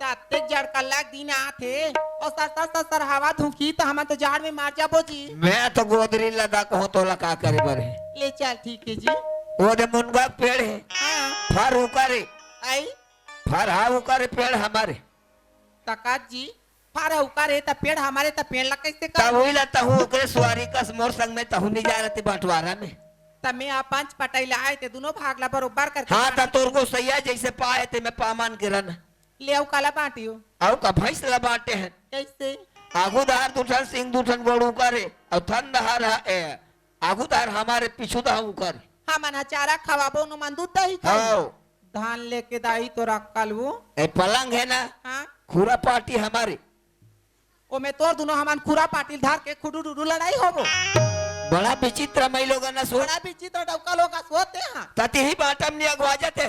त अतेक जड़का लाग दिन आथे, अउ सर सर सर सर हवा धुकी त हमन तो जाड़ में मार जाबो जी। मैं तो गोदरी लदा कहूँ तोला का करे बर हे। ले चल, ठीक हे जी। वो दे मुनगा के पेड़ हे। हाँ। फर उकर हे। आई? फर हा उकर हे, पेड़ हमारे। त का जी, फर हा उकर हे त पेड़ हमारे, त पेड़ ला कैसे तब कर? वही ला तहूँ ओकरे सुवारी कस मोर संग में तहूँ नहीं जा रहते बंटवारा में। त मैं आप पंच पटाई ला आए ते दोनों भाग ला बरोबर करके हाँ, बांट त तोर गोसैया जैसे पाए ते मैं पामान के रहना। ले अउ काला बांटियो? अउ का भैंस ला बांटे हे। कैसे? आगू दहर दू ठन सिंग दू ठन गोड़ उकर हे, अउ थन दहर ह-, ए, आगू दहर हमारे पीछू दहर उकर हे। हमन ह चारा खवाबो, नु मन दूध दही खाई। हाँ। धान लेके दाई तोर अक्कल वो। ए पलंग हे ना? हाँ। खुरा पाटी हमारे। ओमे तोर दुनो हमन खुरा पाटी ल धर के खुडू डुडू लड़ाई होबो। बड़ा विचित्र मई लोगन ना सोच। बड़ा विचित्र डौका लोग का सोच हे, हाँ। ततिही बाटम नहीं अगवा जाते।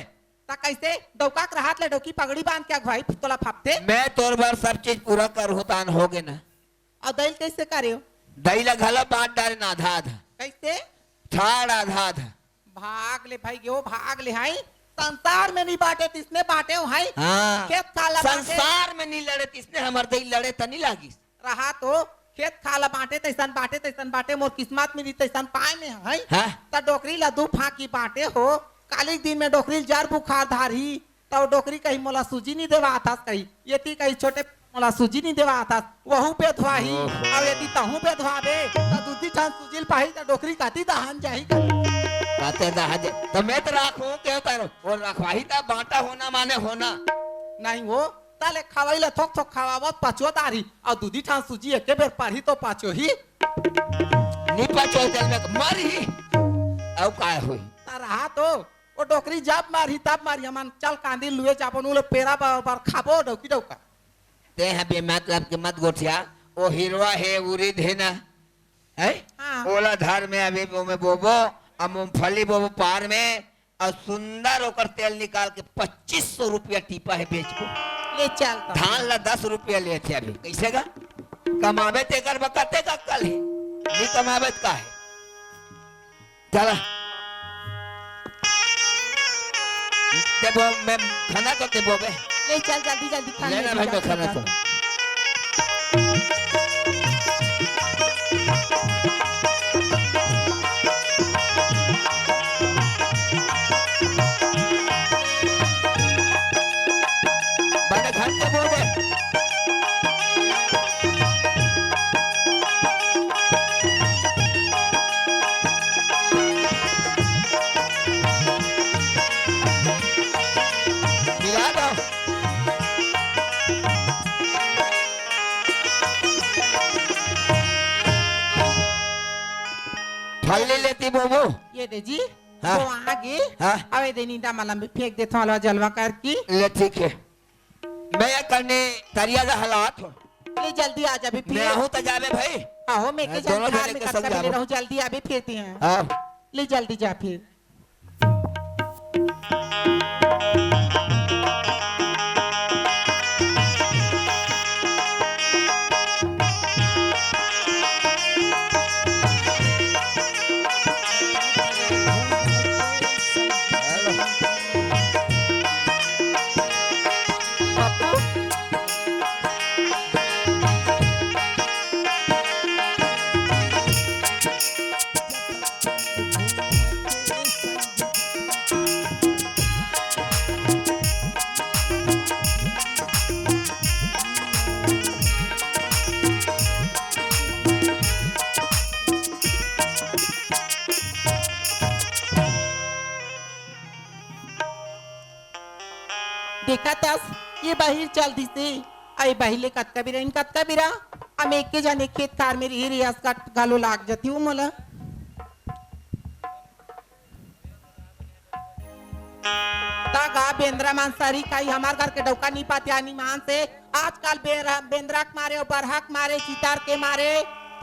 त कैसे डौका के रहत ले डौकी पगड़ी बांध के अगुवाई तोला फापथे? मैं तोर बर सब चीज पूरा करहूं, तान हो गे ना। अउ दई ल कैसे करे हो? दई ला घला बांट डारे ना आधा आधा। कैसे? ठाड़ आधा आधा। भाग ले भाई, यो भाग ले, हाई। संसार में नहीं बांटे तिसने बांटे हो, हाई। हाँ। खेत खार ला बांटे। संसार में नहीं लड़े तिसने हमर दई लड़े त नहीं लागिस। रहा तो खेत खार ला बांटे तैसन बांटे, तैसन बांटे, मोर किस्मत में नहीं तैसन पाए में, हाई। हाँ। त डोकरी ला दू फांकी बांटे हो, काली के दिन में डोकरी ल जर बुखार धारही, त वो डोकरी कही मोला सूजी नहीं देवा आथस कही, येती कही छोटे मोला सूजी नहीं देवा आथस, वहू बेधवाही, ओहो। अउ येती तहू बेधवाबे, त दूधी ठन सूजी ल पाही, त डोकरी काती दहान जाही कही। काते दहान जाही। त मैं त राखहूं, के उतारो? वो रखवाही त बांटा होना माने होना। नहीं वो, ताले खवाई ल थोक थोक खवावत पचो दारी, अउ दूधी ठन सूजी एके बेर पारही तो पचो ही। नी पचो तेल में मरही। अउ काय होई? त रहा तो, वो डोकरी जब मारही, तब मारही, हमन चल कांदी लुए जाबो, नू ले पेरा बर, बर खाबो, डौकी डौका। ते ह बेमतलब के मत गोठिया, वो हिरवा हे, उरीद हे ना, है? हाँ। ओला धर में अभी ओमे बोबो, अब मूंगफली बोबो पार में, अउ सुंदर ओकर तेल निकाल के पच्चीस सौ रुपया टीपा हे बेचबो। ले चल त। धान ला दस रुपया लेथे अभी, कैसे गा? कमाबे तेकर बर कते का अक्कल हे, नी कमाबे त का हे? चला। देबो, मैं खाना तो देबो बे। ले चल जल्दी जल्दी खाना लेना दे, भाई, जा, मैं खाना जा। तो। बड़े घर के बोले। मिला दो। फल ले लेती बोबो। ये दे जी। हाँ। वो आगे। हाँ। अबे दे नींदा मलम भी फेंक देथो, अलवा जलवा करके। ले, ठीक है। मैं ये करने तरिया का हालात हो। ले जल्दी आ जाबे फिर। मैं आहूं त जाबे भाई। आहो, मैं के दोनों जन घर जने में के कतका संग बेले जाबो। रहूं, जल्दी आबे फिर ते हैं। हाँ। ले जल्दी जा फिर। देखत हस, ये बहिर चल दिसे। अई बहिले कतका बिरा, इन कतका बिरा। हम एके जने खेत खार में रही, रही असकट घलो लाग जती हूँ मोला। ता गा बेंदरा मन सरी खाई, हमार घर के डौका नी पाते आनी मान से। आजकल बेरा-, बेंदरा के मारे, बरहा के मारे, चितार के मारे,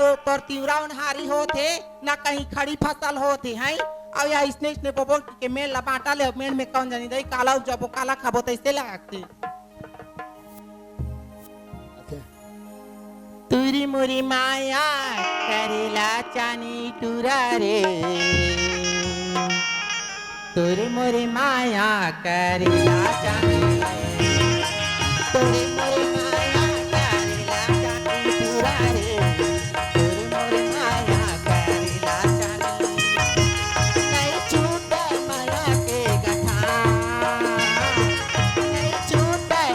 तो तोर तिवरा ओनहारी होत हे, ना कहीं खड़ी फसल होत हे, हैं? अउ या इसने, इसने बोबो के मेड़ ला बांटा ले, मेड़ में कौन जानी दई, काला उपजाबो, काला खाबो, तैसे लागथे। तुरी मुरी माया करेला चानी टूरा रे, तुरी मुरी माया करेला चानी, तुरी मुरी माया करेला चानी टूरा रे, तुरी मुरी माया करेला चानी। नहीं छूटे माया के गठा, नहीं छूटे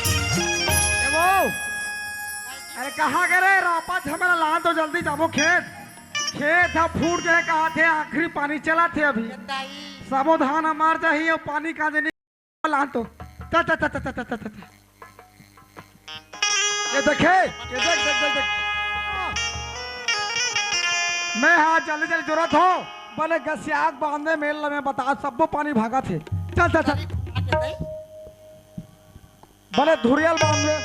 ए वो, अरे कहाँ गे रे रापा झमेला, लान तो जल्दी जाबो खेत। खेत ह फूट गे कहाथे, आखिरी पानी चलाथे अभी। दाई। सबो धान हमार जाही अउ पानी का देनी लान तो। त, त, त। ये देखे, ये देख, देख, देख, देख। मैं हा जल्दी, जल्दी जोरत हो। बने गसियाक बांधे मेल ल मैं बता, सब्बो पानी भागथे। चल, चल, चल। बने धुरियल बांध ले।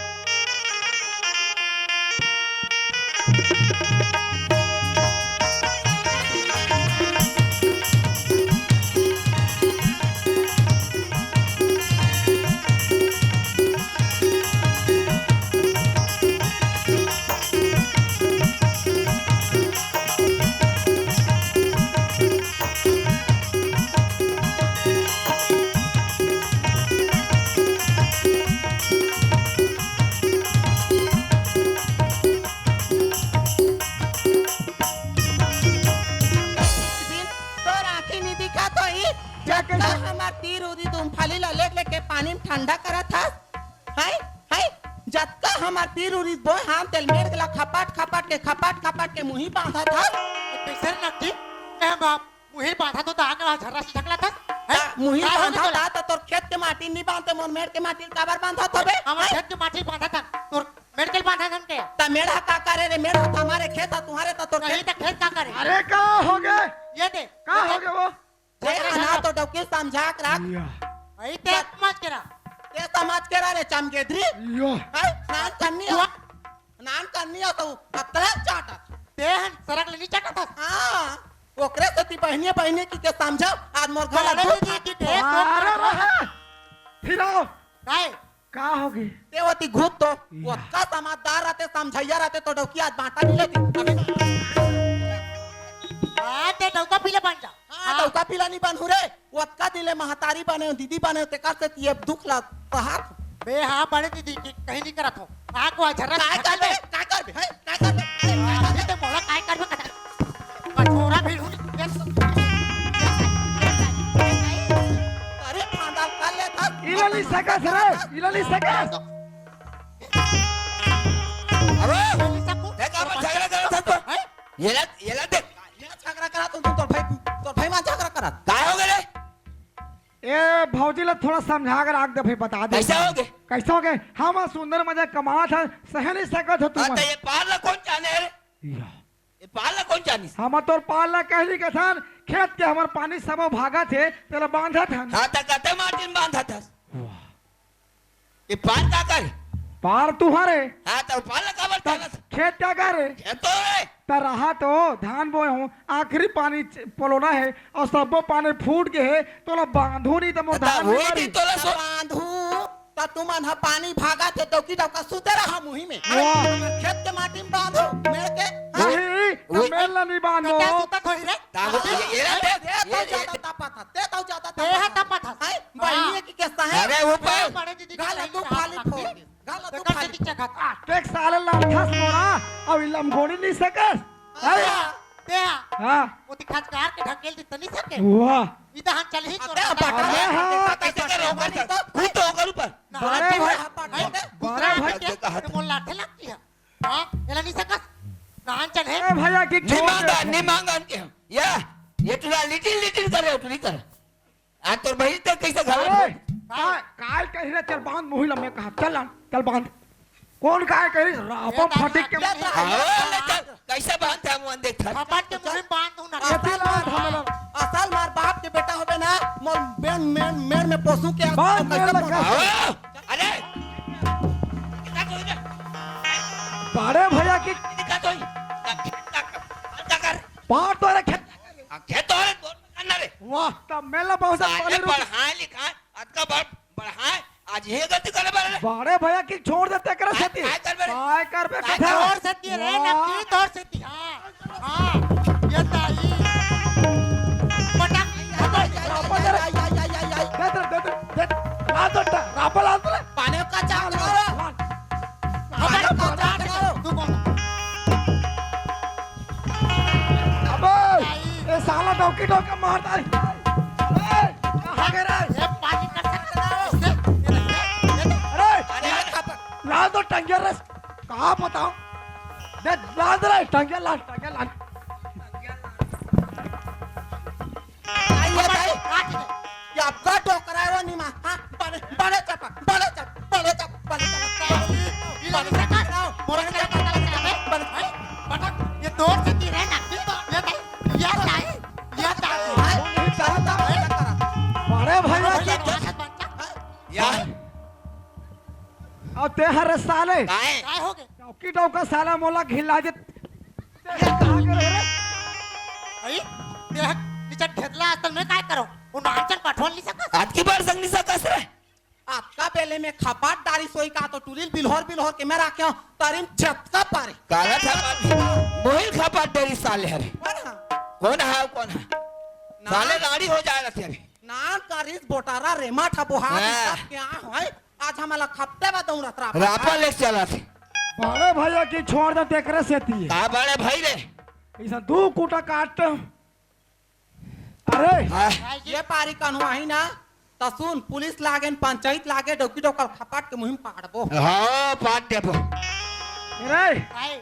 तोर आँखी नी दिखत होही, जतका हमर तीर उरी तुम फाली ला लेट लेके पानी में ठंडा करत हस, हैं? हैं? जतका हमर तीर उरी बोय हाथ तेल मेड़ ला खपाट खपाट के, खपाट खपाट के मुही बांधत हस। कैसे नकटी? ए बाप, मुही बांधा तो तांग ला झर्रा से ढकला था। हैं? ता मुही का बांधा होगे तोला? ता तो तोर खेत के माटी नी बांधते, मोर मेड़ के माटी काबर बांधत हबे? हमर हैं? खेत के माटी बांधा था, तोर मेड़ के बांधा था के? ता मेड़ हा का करे रे? मेड़ हा तो हमारे खेत हा, तुम्हारे ता तोर नहीं खेत। तो खेत का करे? अरे का होगे? ये दे, का ये दे। होगे वो? जे अना तो डौकी समझा के रख। या। भाई ते मत करा। ते समझ के रह रे चमगेदरी। यो। हैं? नान कन्नी हो, नान कन्नी हो तो अतला चाटत। ते हन सरक ले नी चाटत हस। हाँ, ओकरे सेती बहिनी बहिनी की के समझाओ, आज मोर गला अरे दुख दीदी, की ते अरे वाह। फिर आओ। काय? का होगे? ते ओती घुस तो, या। ओतका समझदार रहते, समझइया रहते, तो डौकी आज बांटा नहीं लेती। अबे। हाँ, ते डौका पीला बन जा। हाँ, हाँ। डौका पीला नहीं बनहूँ रे। ओतका दिन ले महतारी बने हो, दीदी बने हो, तेकर सेती ये दुख ला सहत। बे हाँ, बड़े दीदी की कहीं नहीं करत हो। आँख वा झर्रा काय करबे? काय करबे? हैं? काय करबे? अरे ते मोला काय करबे? कठोरा भी हूँ। अरे फांदा कर ले था। इला नहीं सकस रे, इला नहीं सकस। अरे, देख, आप झगड़ा करत हस तो। हैं? ये ला, ये ला देख। ये झगड़ा करत हस तो तोर भाई, तोर भाई मन झगड़ा करत। काय होगे रे? ए, भौजी ला थोड़ा समझा के राख दे भाई, बता दे। कैसा होगे? कैसा होगे? हम सुंदर मजा कमात हन, सह नहीं सकत हो तुम। हाँ, तो ये पार ला कौन जाने रे? या। ये पार ला कौन जानिस? हम तोर पार ला कहली कथन, खेत के हमर पानी सबो भागत हे, तेला बांधत हन। हाँ, त कते माटी म बांधत हस? वाह। ये पार का कर? पार तुहरे। हाँ, त पार ला काबर त जानत? खेत का करे? खेत तो है। त रहा तो धान बोए हूँ, आखिरी पानी च-, पलोना हे अउ सबो पानी फूट गे हे, तोला बांधू नहीं त मोर त धान वही नहीं दिन तोला सो- बांधू। त तुमन ह पानी भागत हे, डौकी डौका सुते रहा मुही में। वाह। हमर खेत के माटी में बांधो, मेड़ के। हाँ? वही, त वही। मेड़ ला नहीं बांधो। त क्या सुतत होही रे? तागो, ये, ये रहते, दे, ये, तो ये, ज्यादा तापत ह, दे, तो ज्यादा ते ह तापत ह। तापत ह। हैं? हाँ। बहिनी की किस्सा है। अरे, वो पे। बड़े दीदी गाल का तू नहीं खाली रहा फोड़। गाल तू तेकर खाली। से पीछे खाता। देख साले लड़थस मोरा, अभी लमगोड़ी नहीं सकस। हैं? हाँ, ते ह। हाँ। वो दिखा कार के ढकेल दी तनी सके। वाह। इधर हम चल ही अबे, तो बटन अबे, हाँ। कैसे करो, ऊपर चढ़। खुद तो होकर ऊपर। ना, बड़े हाथ भाई, में हाथ बांध दे। बड़े दूसरा भाई। हाथ में क्या? तो मोला लाठे लगती है। हाँ, एला नहीं सकस। नान चल है। ए भैया की नहीं छोड़ मांगा, दे। नहीं मांगा इनके हम। या, ये तुला लिटिल लिटिल कर रहे हो, तू नहीं कर। आज तोर बहिनी तो कैसे घर अरे, में? काय, काय कही रे, चल बांध मुही ला मैं कहा, चल आ, चल बांध। कौन काय कही? रापा ये फटिक के बांध। हाँ, ले चल, कैसे बांध है मुंह देख। खपट के मुंह में बांध दूं ना। असल मार, असल मार बाप के बेटा होबे ना, मोर बेन, मेन, मेन में पोसू के बांध, कैसे मेन लगा। हाँ, अरे, बड़े भैया की दिक्कत होई। का, का, का, का कर? पार तो रखे। आ, खेत तो है, बोल ना रे। वाह, तब मेला बहुत साले पढ़ाए लिखाए, अतका बड़ पढ़ाए, आज ये गलती करे बारे रे। बड़े भैया की छोड़ देते करे सेती। काय करबे रे? काय करबे काय कथा? छोड़ सेती रे, वाह। नकली तोड़ सेती, हाँ। हाँ, ये ताई। पटक। दे दे, दे दे, दे दे। ला दो टा, रापा ला दो रे। पानी का चाक ला, ला, ला। ला। पानी का चाक ला। तू कौन? अबे, ए साला डौकी डौका मारता है। ए, कहाँ गए रे? ये पानी कर सकते हो? इससे, ये देखिए, ये देखिए। अरे, अरे, लाल तो टंगिया रे। कहाँ बताओ? दे, लाल रे, टंगिया लाल, टंगिया लाल। आई है भाई। काट दे। ये आपका डोकरा है वो निमा। हाँ, बड़े, बड़े चपक, बड़े चपक, बड़े चपक, बड़े चपक। ये लोग से काट। मोरे से काट, काट, काट, काट। बड़े, बड़े, ये तोड़ से गिरे ना। ये ताई, ये ताई, ये ताई। बड़े भैया, बड़े भैया। यार। अब ते हर साले। काय? काय हो गए? डौकी डौका साला मोला घिला दे। ये कहाँ के रहे रे? आई, देख, नीचे ढेतला असल में काय करो? वो नाचन पठोल नहीं सकस। आज की बार संग नहीं सकस रे। अतका बेले में खपाट डारी सोई का तो टुलील बिल्होर बिल्होर के मैं राखे हूँ, तरिम छतका पारे। काला खपाट, मोहिल खपाट डारी साले हरे। कौन हा? कौन हा, कौन हा? ना। साले राड़ी हो जाएगा तेरे। नान करिस बोटारा रेमा ठा बोहा हाँ। सब क्या है? आज हमला खपटे बा दौड़त रहा। रापा ले चलत। बड़े भैया की छोड़ दे तेकरे सेती। का बड़े भाई रे? ऐसा दू कूटा काट। अरे। हाँ। ये पारी कन्हुआही ना, त सुन, पुलिस लागे न पंचायत लागे, डौकी डौकल खपाट के मुहिम पाड़बो। हाँ, पाट देबो। अरे। आए।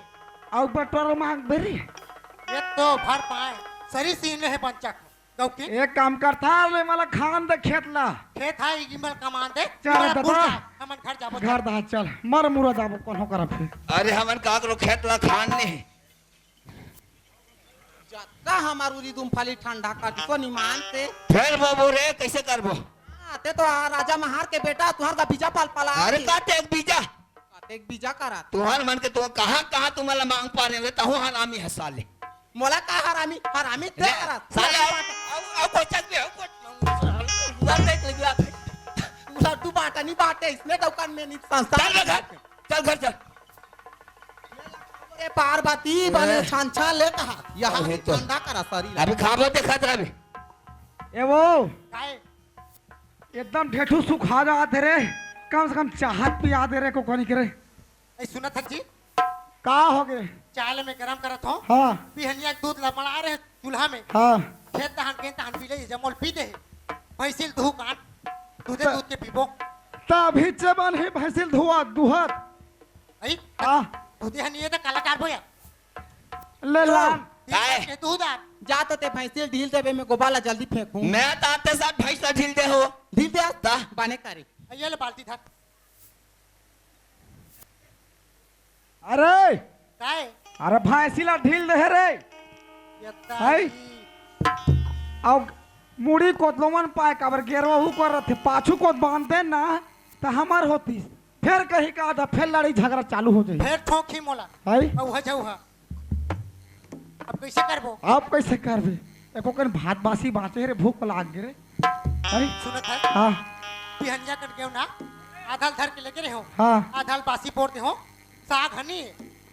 अउ बटोर मांग बेरी। ये तो भर पाए। सरी सीने है बंचक। गौकी? एक काम कर, थार ले मला खान दे खेत ला। खेत हा, इमल कमान दे। चल, इमल दादा। बुढ़ जा, हमन घर जाबो, घर चल। दा, चल। मर मुरा जाबो, कोनो करा फिर। अरे, हमन का करो, खेत ला खान ने। जतका हमार उरी दुम फाली ठंडा कर दिसो निमान से। फेर बाबू रे, कैसे करबो? आते तो आ, राजा महार के बेटा, तुहर का बीजा पल पला अरे आते। का ते एक बीजा? का ते एक बीजा करा? तुहर मन के तो कहाँ कहाँ तुमन ला मांग पा रहे, तहु हरामी हसाले। मोला का हरामी, हरामी ते ले, करा। साले, आओ, आओ, आओ, कोचक भी, आओ, कोच-, लड्डू बांटा नहीं बांटे, इसने दुकान में नहीं संस्था चल बे घर, चल घर चल। ए पार्वती, बने ए। छान छान ले कहा, यहाँ अरे भी तो। ठंडा करा शरीर। अभी खाबो देखत रहबे। ए वो, काय? एकदम ढेठू सुखा जात हे रे, कम से कम चाहत पिया दे रे को कोनी करे। ए, सुनत हक जी? का हो गे? चाय ल मैं गरम करत हूँ। हाँ। बिहनिया के दूध ला बना रहे चूल्हा में। हाँ। खेत तहन गेन तहन पी ले, जमोल पी दे। भैंसिल दूह काट, दूधे त-, दूध के पीबो। तभी चबन ही भैंसिल धुआ, दुहत। आई? हाँ। दूधे हन ये तो काला कार बोया। ले ला। तीन काय? के दूध आ। जा तो ते भैंसिल ढील देबे, मैं गोबा ला जल्दी फेंकूं। मैं तो आते साथ भैंस ला ढील दे हो। ढील दे आ। ता। बाने कारी। ये ले बाल्टी धर। अरे। काय? अरे भैंसी ला ढील दे रे। ये है? ताई। अब मुड़ी कोतलोमन पाए काबर गेरवा हु कर रथे, पाछू कोत बांधते ना, त हमर होतीस। फेर कहीं का आधा, फेर लड़ाई झगड़ा चालू हो जाई। फेर ठोंकी मोला। है? अब हो जाऊ हा। अब कैसे करबो? अब कैसे करबे? एको कन भात बासी बांचे रे, भूख लाग गे रे। है? सुनत है? हाँ। बिहनिया कट गयो ना, आधा ल धर के लेगे रहे हो। हाँ। आधा ल बासी बोर दे हो, साग हनी।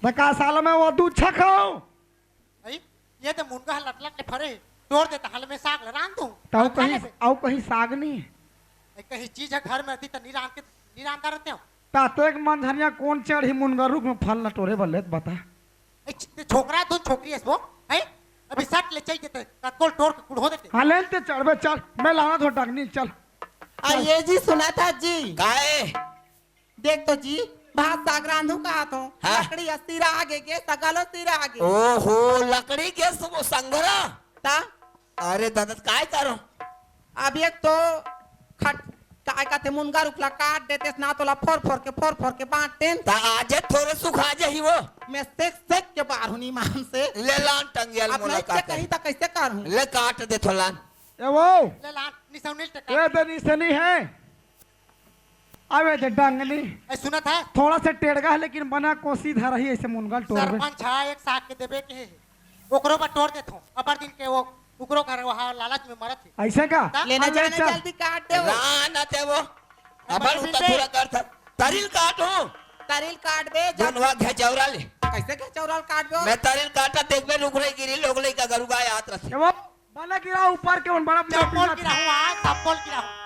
त का साल में वो दूध छकाओ? है? ये तो मुनगा लटलट के फरे, तोड़ दे त हाल में साग ल रांध दूं। ताऊ कहीं, आऊ कहीं साग नहीं है? ए, कहीं चीज है घर में अति त नहीं रांध के, नहीं रांधता रहते हो। तातेक मंझनिया कोन चढ़ही मुनगा रुख में फल ल टोरे बर लेत बता। ए, छ-, छोकरा धुन छोकरी अस वो, हैं? अभी सट ले चल देते, कतकोल टोर के कुल हो देते। हाँ, ले ते चढ़बे, चल, मैं लाना थो डगनी, चल। आ, ये जी सुना था जी। काय? देख तो जी, भात साग रांधू का हाथों, हाँ। लकड़ी अ सिरा आगे के, सगलो सिरा आगे। ओहो, लकड़ी के सु-, संघरा? ता? अरे दादा, काय करो? अब एक तो खट-, काय कहते, मुनगा रुख ला काट देते, ना तोला फोर फोर के, फोर फोर के बांट देन। त आजे थोरे सुख आ जाही वो। मैं सेक सेक के बार हूँ ईमान से। ले लान टंगिया ल अब मोला नहीं से काटे। कहीं त कैसे कर हूँ? ले काट दे थो लान। ए वो। ले लान, निसौनी टेका। ए दे निसनी है। अबे दे डंगनी। ए, सुनत है? थोड़ा से टेढ़गा है, लेकिन बना कोसी धर रही ऐसे मुनगा ल टोरबे। सरपंच है, एक साग के देबे के है। ओकरो बर टोर देथो। अबर दिन के वो, ओकरो घर वहाँ लालच में मरत है। ऐसे का? ता? लेना अरे जाना चल। जल्दी काट दे वो। रान आते वो। अबर अबर उता बिल दे। थोड़ा कर था। तरिल काट हो। तरिल काट बे, जा। जोनवा घे चौरा ले। कैसे घे चौरा ल काट बे? मैं तरिल काटा देखबे, रुख रही गिरी, लोग लइका गरु गाय आत रथे। ए वो बना गिरा ऊपर के उन बड़ा चप्पल गिरा हुआ, चप्पल गिरा हुआ।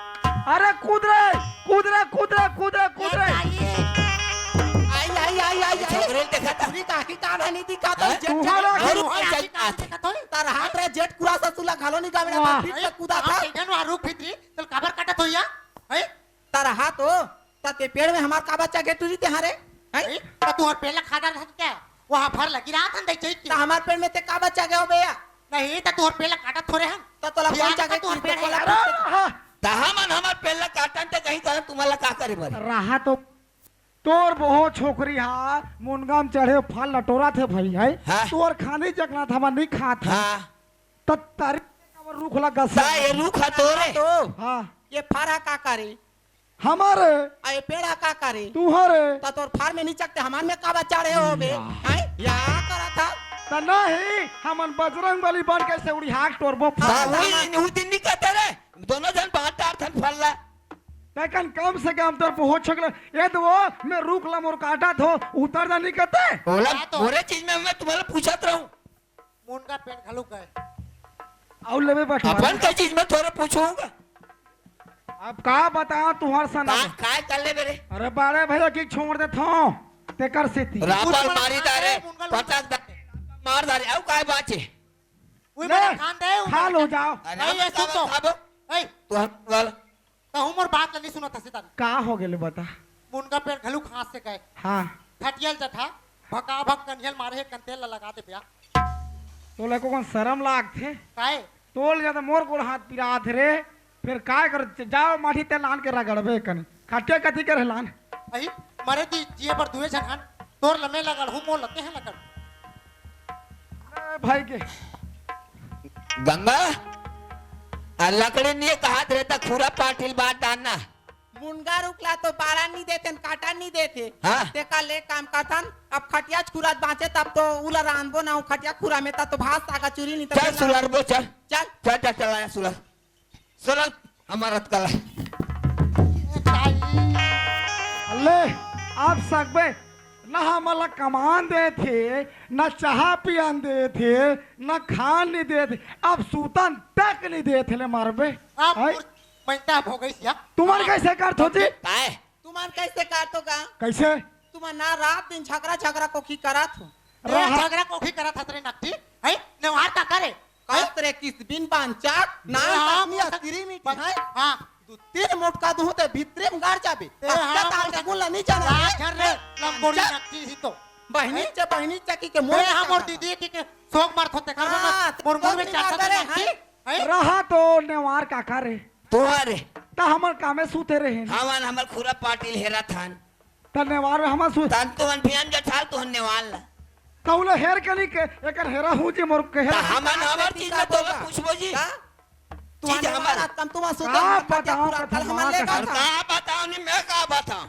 अरे कूद रे, कूद रे, कूद रे, कूद रे, कूद रे। आई, आई, आई, आई, आई। छोकरे देखा था। पूरी काकी कान नहीं दिखा तो हैं? जेट तुम्हारा चल-, घर और ऊपर आई, चल-, आई, कान देखा तो ही। तार हाथ रे जेट कुरा ससुला घालो नहीं गावड़ा वाह। बात फिर से कूदा था। हम कहिन वहाँ रुख फित्री, चल काबर काटा तो या? हैं? तार हाथ हो, ता ते पेड़ में हमार काबर चघे टूरी ते हारे? हैं? हैं? तो तुम्हार पेड़ ला खाता था क्या? वहाँ भर लगी रहा था, नहीं चाहिए ता क्यों? हमार पेड़ में ते काबर चघे हो बे या? नहीं, त तोर पेड़ ला काटत थोरे हन। त तोला कोन जाके तुहर पेड़ हे? अरे, हाँ। त हमन हमर पेड़ ला काटन त कहीं करन, तुमन ला का करे बर? रहा तो तोर बहुत छोकरी हा, मुनगा म चढ़े फल लटोरा थे भाई, है? हाँ। तोर खानी जकना था, हमन नहीं खात हा। हाँ। त तारी रुख ला गस ता ये रुख हा तोरे? तो हाँ। ये फरा का करे? हमारे। आ, ये पेड़ हा का करे? तुम्हारे। त तोर फार में नहीं चकते, हमार में का बच्चा रहे हो बे? या। हैं? या करा था? त नहीं, हमन बजरंग बली बन के से उड़ी हाक टोरबो हाँ, फल। हाँ। उही, उही दिन नहीं कहते रे, दोनों जन बांट डार थन फल ला। लेकिन कम से कम तोर बहुत छकले, ये तो वो, मैं रुख ला मोर काटा थो, उतर जा नहीं कहते। ओला, हाँ तो। मोरे चीज में मैं तुम्हारे पूछत रहूं। मुनगा पेड़ घलो गए। अउ लेबे बंटवारा। अपन का चीज में थोड़े पूछूंगा। अब का बताओ तुहर सना का, का कर ले मेरे? अरे बड़े भैया की छोड़ दे थो, तेकर सेती। रापा कुछ मारी बना दारे, दे, मुनगा पचास दा-, मार दारे, अउ काय बाचे? उही ले, बड़ा खान दे, उही खा लो बड़ा जाओ। अरे भाई, हम ये सुन तो। खाबो? ए। तू हम वाला। तहु मोर बात ल नहीं सुनत हसे तारी। का हो गेले बता? मुनगा पेड़ घलुक हाथ से गए। हाँ। खटियल जठा, भका भक कन्हियल मारे हे, कन तेल ल लगा दे ब्या। तोला को कौन शरम लागथे? काहे? तोल ज्यादा मोर गोड़ हाथ पिरात रे। फिर काय कर, जाओ माठी तेल लान के रगड़बे कने। खटिया कथी कर लान? अही, मरे दी जिए पर दुए झन हन। तोर लमे लगड़ हूँ, मोर लते हैं लगड़। ए भाई के। गंगा। अउ लकड़ी नइ हे कहत रहे त खुरा पाटिल बांट डारना। मुनगा रुख ला तो बारा नइ देथे, काटा नइ देथे। हाँ। तेकर ले काम करथन, अब खटिया खुरात बांचे तब तो उला रांधबो ना, खटिया खुरा में त तो भात साग चूरी नइ तो चल बेला। सुलरबो, चल। चल। चल, चल, चल, आया सुलर। सुलर, हमर रतकला। अल्ले, अब सकबे, ना हमला कमान देथे, ना चाहा पियन देथे, ना खान नइ देथे, अब सूतन तक नइ देथे ले मरबे। अब हैं? मोर मइता हो गइस या। तुमन कइसे करथो जी? काय? तुमन कइसे करथो गा? कइसे? तुमन ना रात दिन झगरा, झगरा कोखी करत हो। ए, रहा। झगरा कोखी करत हस रे नकटी, हैं? नेवार काकर हे? कस रे किस बिन बांचक, ए, नान हाँ, तक मिया मोटका। सिरी मिटी, हैं? हाँ। दू तीन मोटका दुहूं ते भीतरे में गड़ जाबे। ए, हफ्ता हाँ, तार मोटका। सगुन ला नइ जाना, ला हैं? झर रे, लंगोड़ी चल। नकटी ही तो। बहिनी हैं? चे, बहिनी चकी के मोर ए, हाँ, मोर चकी। दीदी के, के सोग मरत होते, कर हाँ, मोर, मोर मुंह में सोग चाचा निकाल के रे, नकटी। हैं? हैं? रहा तो नेवार काकर हे। तुहर हे। त हमर कामे सूते रहे। हमन हमर खुरा पाटिल हेरत हन। त नेवार में हमर सु- तन तुहन भियन जठाल तुहन नेवार ला। तउले हेर के नइ के, एकर हेरा हूँ जी मोर के त हेरा। हमन हमर चीज ला तोला पूछबो जी। का? चीज तुहन हमर। नेवार आत कम तुहन सुते का हमर खटिया बताओं पूरा कल हमन कथुआ ले का गए था। का बताओं नहीं, मैं का बताओं?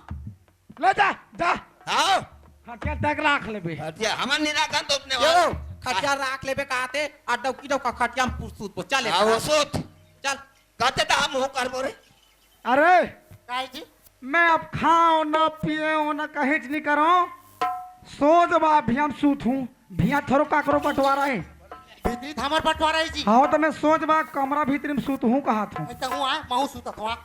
ले जा, जा। आओ। खटिया तक राख लेबे। खटिया हमन नइ राखन तो अपने यो, वाला। खटिया राख लेबे कहते, आ डौकी डौका खटिया में पुरसूत बो, चले हाँ, बता। वो सूत। चल। कहते त हम हो करबो रे। अरे, काय जी? मैं अब खाओं ना पियों ना कहीं नइ करों, सो जबा अभी हम सूत हूँ। भिया थोरो काकरो बंटवारा हे। भीतरी त हमर बंटवारा हे जी। हाँ, त मैं सो जबा कमरा भीतरी में सूत हूँ कहत हूँ। ए, त हूँ आ, महूँ सूतत हूँ आ।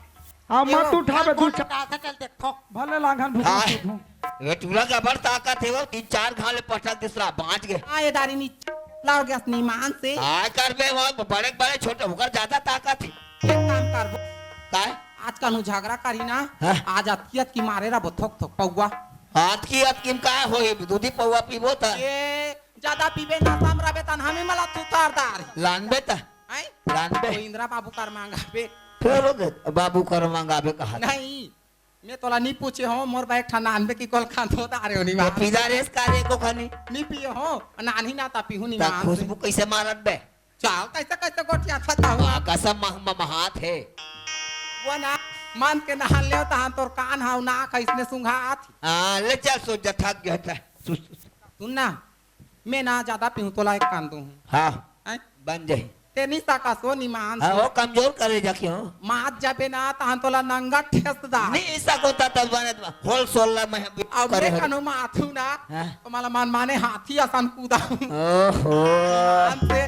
अब ए, मत ओ, उठाबे, कौन दू चार बता था, चल देखथो। भले लांघन भूत हाँ। में सूत हूँ। ये चूल्हा के बड़ ताकत हे वो, तीन चार घाव ले पटक दिस ला, बांच गे। हाँ, ये दारी नी लाओ गैस नीमान से। काय करबे वो, बड़े बड़े छोटे होकर ज्यादा ताकत हे। एक काम करबो। काय? आज कानू झगरा करी ना, हाँ। आज अतकी अतकी मारे रबो थोक थोक पौवा। अतकी अतकी में का होही, दूधी पौवा पीबो त। ये ज्यादा पीबे ना, कम रबे तन हमी मला तू तार दार। लानबे त। हैं? लानबे। तो इंदिरा बाबू कर मांगाबे। फेर हो गे, बाबू कर मांगाबे कहा। नहीं, मैं तोला नी पूछे हों, मोर बैग ठा नानबे की कोल खान तो तारे होनी ये मार। पीला रेस का रे को खानी? नी पिए हों, नानही ना ता पीहू नी ता मार से। खुशबू कइसे मारत बे? चाल, कइसे, कइसे गोठियाथस ताहू? आ, कसम मह-, मह-, हाथ हे। वो ना, मन के नहा ले, तहां तोर कान हाव ना, कइसने सुंघा आत। हाँ, ले चल, सो जा, थक गया था। सु-, सु-, सु-। सुन ना, मैं ना ज्यादा पीहूं, तोला एक कान दूं। हाँ, हैं? बन जाही। ते नी सका सो, नी मान हाँ, सो। वो कमजोर करे जा क्यों? मात जाबे ना, तहां तोला नंगा ठेस दा। नी सको ता तब बने, होल सोल ला मैं अब करे मैं हूँ। कनो माथू ना, हाँ। तो मला मन माने हाथी असन कूदा। ओहो। मान से।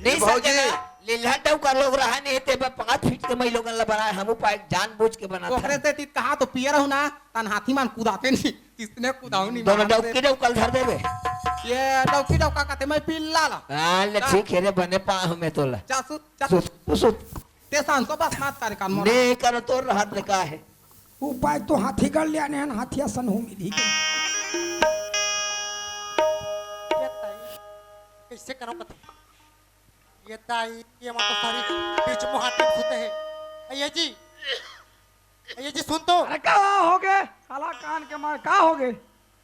नहीं ए भौजी। सके ना, लीला डौका लोग रहा नहीं, ते बे पाँच फीट के मई लोगन ला बनाए, हम उपाय जानबूझ के बनात ओकरे हन। से तीत कहा तो पियर हूँ ना, तन हाथी मन कूदाते नहीं, किसने कूदाऊ नहीं दोनों मानते। डौकी डौकल धर देबे। ये डौकी डौका कहते मैं पिल्ला ला। हाँ, ले जा। ठीक है रे, बने पा हमें तोला। जा सुत, जा। सुत, तू सुत। ते सांसो बस मात करे कान मोरा। नहीं करो तो रहत ले का है। उपाय तो हाथी गढ़ ले आने हन, हाथी असन हो मिली के। कइसे करो कथा? ये दाई, ये मन तो सारी बीच मुहाटी में सुते हे। अइया जी, अइया जी, सुन तो। अरे, का हो गे? काला कान के मार, का हो गे?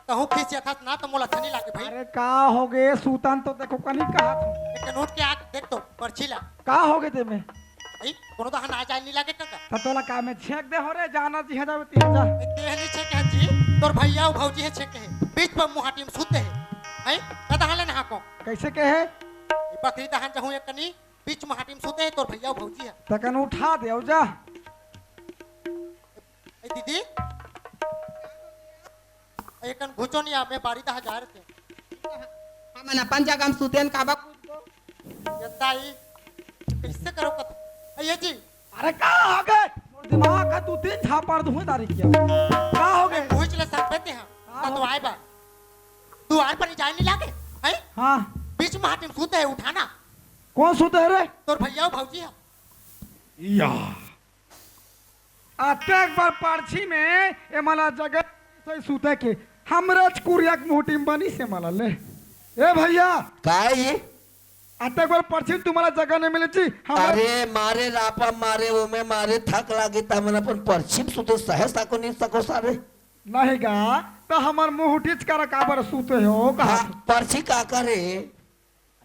तहूँ खिसियाथस ना, तो मोला अच्छा नहीं लागे भाई। अरे, का हो गे? सूतन तो देखो, कनी कहा तू। एक नोट के आग देख तो, पर्ची ला। का हो गे ते में? भाई, कोनो तो हना जाए नहीं लागे का? त तोला का में छेक दे हो रे, जाना जी, जावे ती जा। ए, देह नहीं छेक है जी, तोर भैया अउ भौजी हे छेक है। बीच पर मुहाटी में सुते हे। हैं? कदा हले नहा को? कइसे के हे? ए, बकरी दहन जहूँ एक कनी, बीच में हाटी में सुते हे तोर भैया भौजी हे। तकन उठा दे, अउ जा। ए दीदी, एकन घुचो नहीं आवे, बारी दहा जा रहे। हमन अपन जगह में सुते हन, काबर घुसबो? ये दाई, कइसे करो कत-, ए ये जी। अरे का हो गे? मोर दिमाग का तू तीन झापड़ दूँ दारी किया। का हो गे? घुच ले सकबे ते हाँ। का हो? तो आए बा। दुआर पर ही जाए नहीं लागे, हैं? हाँ। बीच में हाटी में सुते हे, उठाना। कौन सुते हे रे? तोर भैया अउ भौजी हे। या। अतेक बड़ परछी में ए मला जगह से सुते के, हमरेच कुरिया के मुहटी में बनी से मला ले। ए भैया। का ये? अतेक बड़ परछी में तुम्हाला जगह नहीं मिले जी। हमरे अरे मारे रापा मारे, ओमे मारे थक लागे, त हमन अपन परछी में सुते सहे सको नहीं सको सारे। नहीं गा, त हमर मुहटी च करा काबर सुते हो, कहा हाँ, परछी का करे?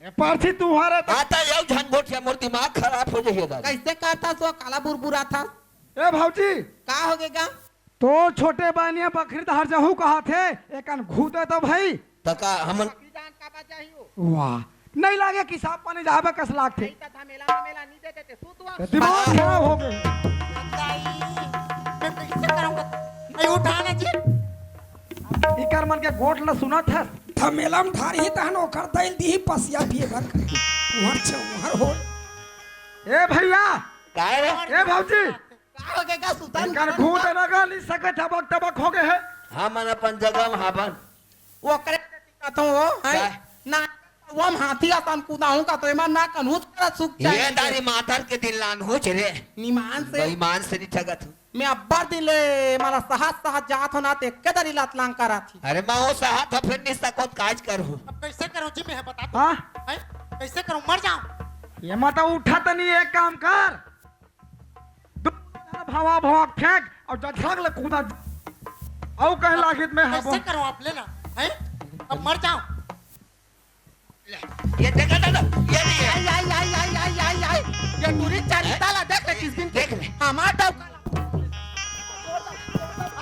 ए, पारसी तुंहर हे त। हाँ, त एक झन गोठिया, मोर दिमाग खराब हो जाही दादा। कइसे करथस ओ, काला बुरबुराथस? ए भौजी। का होगे गा? तोर छोटे बहिनिया बखरी डहर जाहूं कहत हे, एकन घूंट दे तो भई। त का हमन अभी जान का बा जाही ओ? वाह, नइ लागे कि साफ पानी जाबे कस लागथे। नहीं त धमेला, धमेला नइ दे देते, सूत हुआ। ए, दिमाग खराब होगे। दाई, मैं कइसे करंव? अई उठा ना जी। इकर मन के गोठ ल सुनत हस? धमेला म ढारही तहन ओकर दई ल दिही पसिया पिए बर। उहर छे उहर हो। ए भइया। काय रे? ए भौजी। का होगे गा सुतन? एकर घूंट लगा नइ सकत, टबक टबक होगे हे। हमन अपन जगह म हाबन। ओकरे सेती कथंव ओ, हैं? का? ना, ओम हाथी असन कूदाहूं का तो एमा ना कन्हूच करत सुख ये जाही। दारी मातर के दिन लानहूच रे। निमान से। बेईमान से नइ ठगत हूं। मैं अब्बड़ दिन ले मला सहत सहत जात हंव ना, ते एके दरी लतलांग करत ही। अरे मैं ओ सहत हंव फेर नइ सकों त काज करहूं। अब कइसे करंव जी, मैं ह बता दो। हाँ? हैं? कइसे करंव, मर जांव? एमा तो उठत नइ, एक काम कर। दू भवा भवा फेंक अउ जझक ले कूदा। अउ कहे लागित मैं हबो। कइसे करंव आप ले ना? हैं? अब मर जांव। ये देख, देख, देख, ये नहीं है। आई, आई, आई। ये टूरी चरिता ला देख ले, किस दिन देख ले। हमार डौका ला।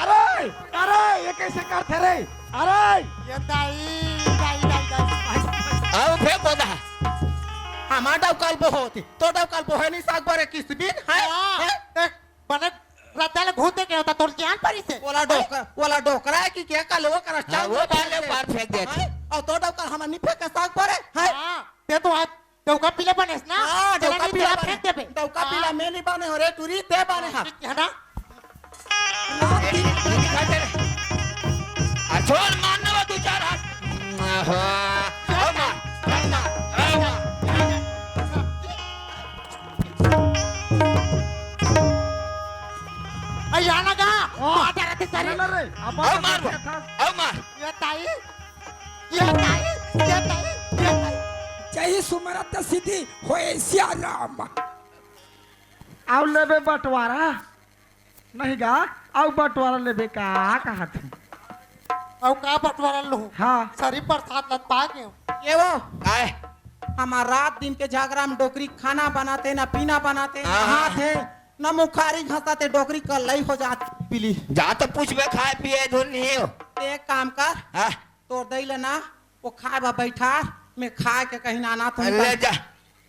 अरे, अरे, ये कइसे करथे रे? अरे। ये दाई, दाई, दाई, दाई। आओ, फेंक दो दा। हमार डौका ल बोहोत, तो डौका ल बोहे नइ सकबे रे, किस दिन, हैं? हाँ, हैं? देख, बने रद्दा ले घूंट दे के होता, तोर जान परी से। ओला डोकरा, ओला डोकरा हे कि का, काले ओकरा हाँ, चांद वो में बार ले फेंक दे। बार फेंक देथे। हैं? अउ तो डौका हमन नइ फेंक सकबे रे, हैं? हाँ, ते तो आज डौका पीला बनेस ना? हाँ, तेला डौका नइ पीला तेला बने। फेंक देबे। डौका हाँ। पीला मैं नइ बने हंव रे टूरी, ते बने हा। ठीक है ना? आ, छोड़, मार ना वो दू चार हाथ। आहा। आओ मार, आओ मार, आओ मार। अरे, आना का? हाँ। मार डरे थे सारे। अरे, अरे, अब आओ मार, आओ मार। ये ताई, ये ताई, ये ताई, ये ताई। जय ही सुमरत सिद्धि होय सिया राम। अउ लेबे बंटवारा? नहीं गा, अउ बंटवारा लेबे का कहत हूँ। अउ का बंटवारा लूँ? हाँ। सरी प्रसाद लत पा गेंव। ये वो? काय? हमार रात दिन के झगरा म डोकरी खाना बनाथे, ना पीना बनाथे, हाँ, ना हाँ। हाथे, ना मुखारी घसाथे, डोकरी कल्लई हो जात पीली। जा तो पूछबे खाए पिए धुन नहीं हो। ते एक काम कर, हाँ। तोर दई ल ना, वो खाए बर बइठार, मैं खाए के कहीं ना, ना तो अरे निकल। जा।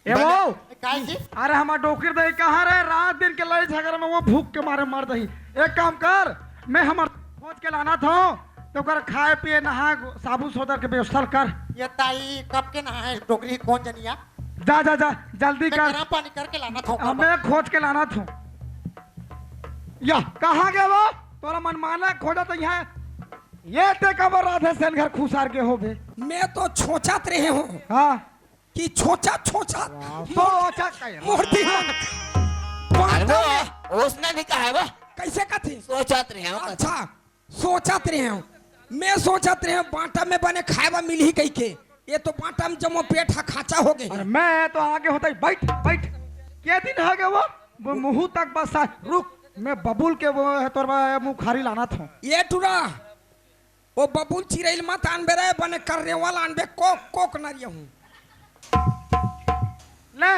ए बने वो। ए, काय जी? अरे हमार डोकरी दई कहाँ रे? रात दिन के लड़ाई झगड़ा में वो भूख के मारे मर दही। एक काम कर, मैं हमार खोज के लानत हूँ, तो ओकर खाए पिए नहा साबुन सोदर के व्यवस्था कर। ये ताई कब के नहा है डोकरी कौन जनिया? जा, जा, जा, जल्दी मैं कर। गरम पानी करके लानत हूँ। हाँ, मैं खोज के लानत हूँ। या, कहाँ गे वो? तोला मनमाना खोजत हँव। ये ते काबर राधे सेन घर खुसर गे होबे? मैं तो छोचत रहे हूँ। हाँ। कि छोचत, छोचत। वाह, मोर, सोचत कहे। मोर दिमाग। अरे बाटा में। वो, उसने नहीं कहा है वो। कइसे कथे? सोचत रहे हूँ। अच्छा, सोचत रहे हूँ। मैं सोचत रहे हूँ, बाटा में बने खाए बर मिलही कहिके। ये तो बाटा में जम्मो पेट हा खाचा होगे। अरे मैं तो आगे होता ही, बइठ, बइठ। के दिन होगे वो? वो मुँह तक बस आ, रुक, मैं बबुल के वो है तोर बा-, मुखारी लानत हूँ। ये टूरा, वो बबुल चिरइल मत आनबे रे, बने कर्रेवा ल आनबे, कोक, कोक नरिया हूँ। ले,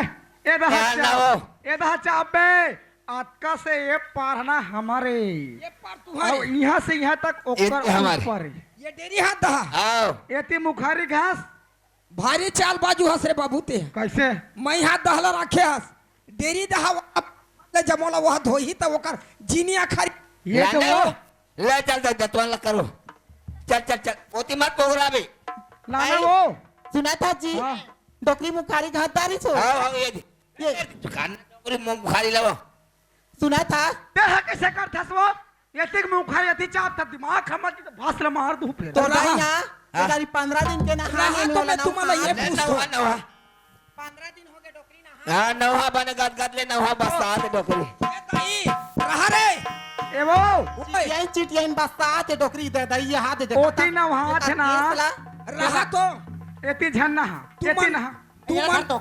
ए दहा ना, चा-, ना वो। ए दहा चाबे, अतका से ये पार ना हमारे। ये पार तुम्हारे। अउ इहाँ से इहाँ तक ओकर ऊपर। ये डेरी हाथ दहा। आओ। एती मुखारी घास। भारी चालबाजू हस रे बाबू ते। कइसे? मैं हाथ दहला राखे हस। डेरी दहा ले जमोला वह धोही त ओकर जीनी आखर। ये तो लाने वो। वो। ले चल दे, जतवन ला करो। चल, चल, चल। ओती मत बोगरा बे। लाना आई। वो। सुनत हस जी। हाँ। डोकरी मुखारी घास डारी छो। हाँ, हाँ, ये दे। ये। दुकान डोकरी मुखारी लावा। सुनत हस? ते हा कइसे करथस वो? एतिक मुखारी एती चाप त दिमाग हमर की तो भास ल मार दूँ फेर। तो रहा। दाई ना, हाँ। ये दारी पंद्रह दिन के नहाने रहा में तो वाला मैं तुम्हारा नौहा। ये ले पूछो। नौहा, नौहा। पंद्रह दिन होगे डोकरी नहा। हाँ, नौहा बने गदगद ले नौहा बस्सात डोकरी। ए दाई, रहा रे। ए वो। चिटियाइन, चिटियाइन बस्सात डोकरी दे दाई, ये हाथ दे दे। ओती नौहा थे ना। रहा तो। एती झन नहा। तुमन एती नहा। तुमन, ये रहा तो।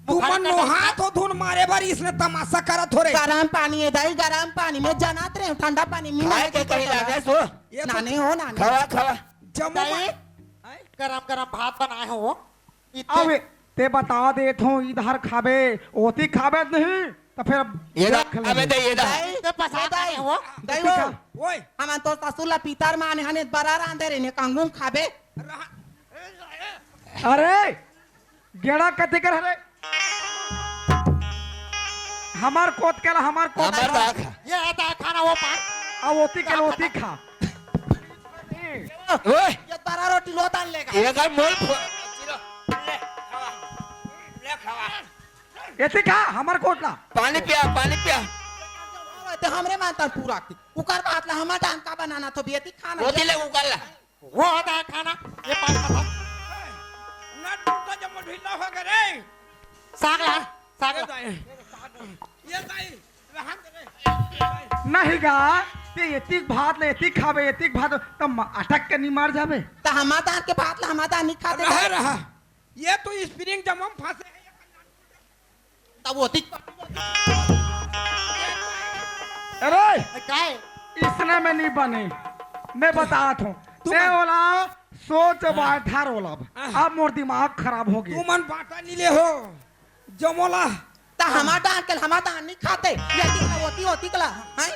तुमन नोहात हो धुन मारे बर इसने तमाशा करत हो रे। गरम पानी हे दाई, गरम पानी में जानत रहे, ठंडा पानी में खाए नहाए के के कहीं करता लागे है। सो। ये तो नानी हो, नानी। खावा, खावा। जम्मो दाई, मा-, गरम गरम भात बनाए हो। इतने अबे, ते बता देत हों, इधर खाबे, ओती खाबे नहीं, त फेर ये ला, देख लेबे। अबे दे, ये ला। दाई, ते पसार ये दाई, है वो। दाई ये वो। का? ओए। हमन तो ससुर ला पीतर माने हन, बरा रांधे रहिन, कंगुम खाबे। अरे, गेड़ा कति कर हरे? हमार कोत के ला, हमार कोत हमार के ला। दाल खा। ये है दाल खाना, वो पान। अब ओती के ला, ओती खा। ओए। ये तारा रोटी लो तान लेगा। ये कर मोल फो-, ले, खावा। ले, खावा। एती खा, हमार कोत ला। पानी पिया, पानी पिया। ते हमरे मानता पूरा की। उकर बात ला हमार डांग का बनाना तो बेटी खाना। वो ये दिले उकर ला। वो होता है खाना, ये पान खाता। नट टूटा जब ढीला हो गए रे। साग ला, साग ये ला। दाई, ये दाई, रहन दे रे। नहीं गा, ते एतिक भात ले, एतिक खाबे, एतिक भात, त म-, अटक के नहीं मर जाबे। त हमार दान के भात ला, हमार दान नहीं खाते रहा, दाई। रहा। ये तो स्प्रिंग जमम फंसे है। तब वो दिख अरे, काय? इसने में नहीं बने। मैं बतात हूँ। तू मैं मन ओला सोच हाँ। बांट धर ओला। हाँ। अब मोर दिमाग खराब हो गया। तू मन बांटा नहीं ले हो। जमोला। त हमार दान के, हमार दान नहीं खाते। ये दिखला होती, होती कला। हैं?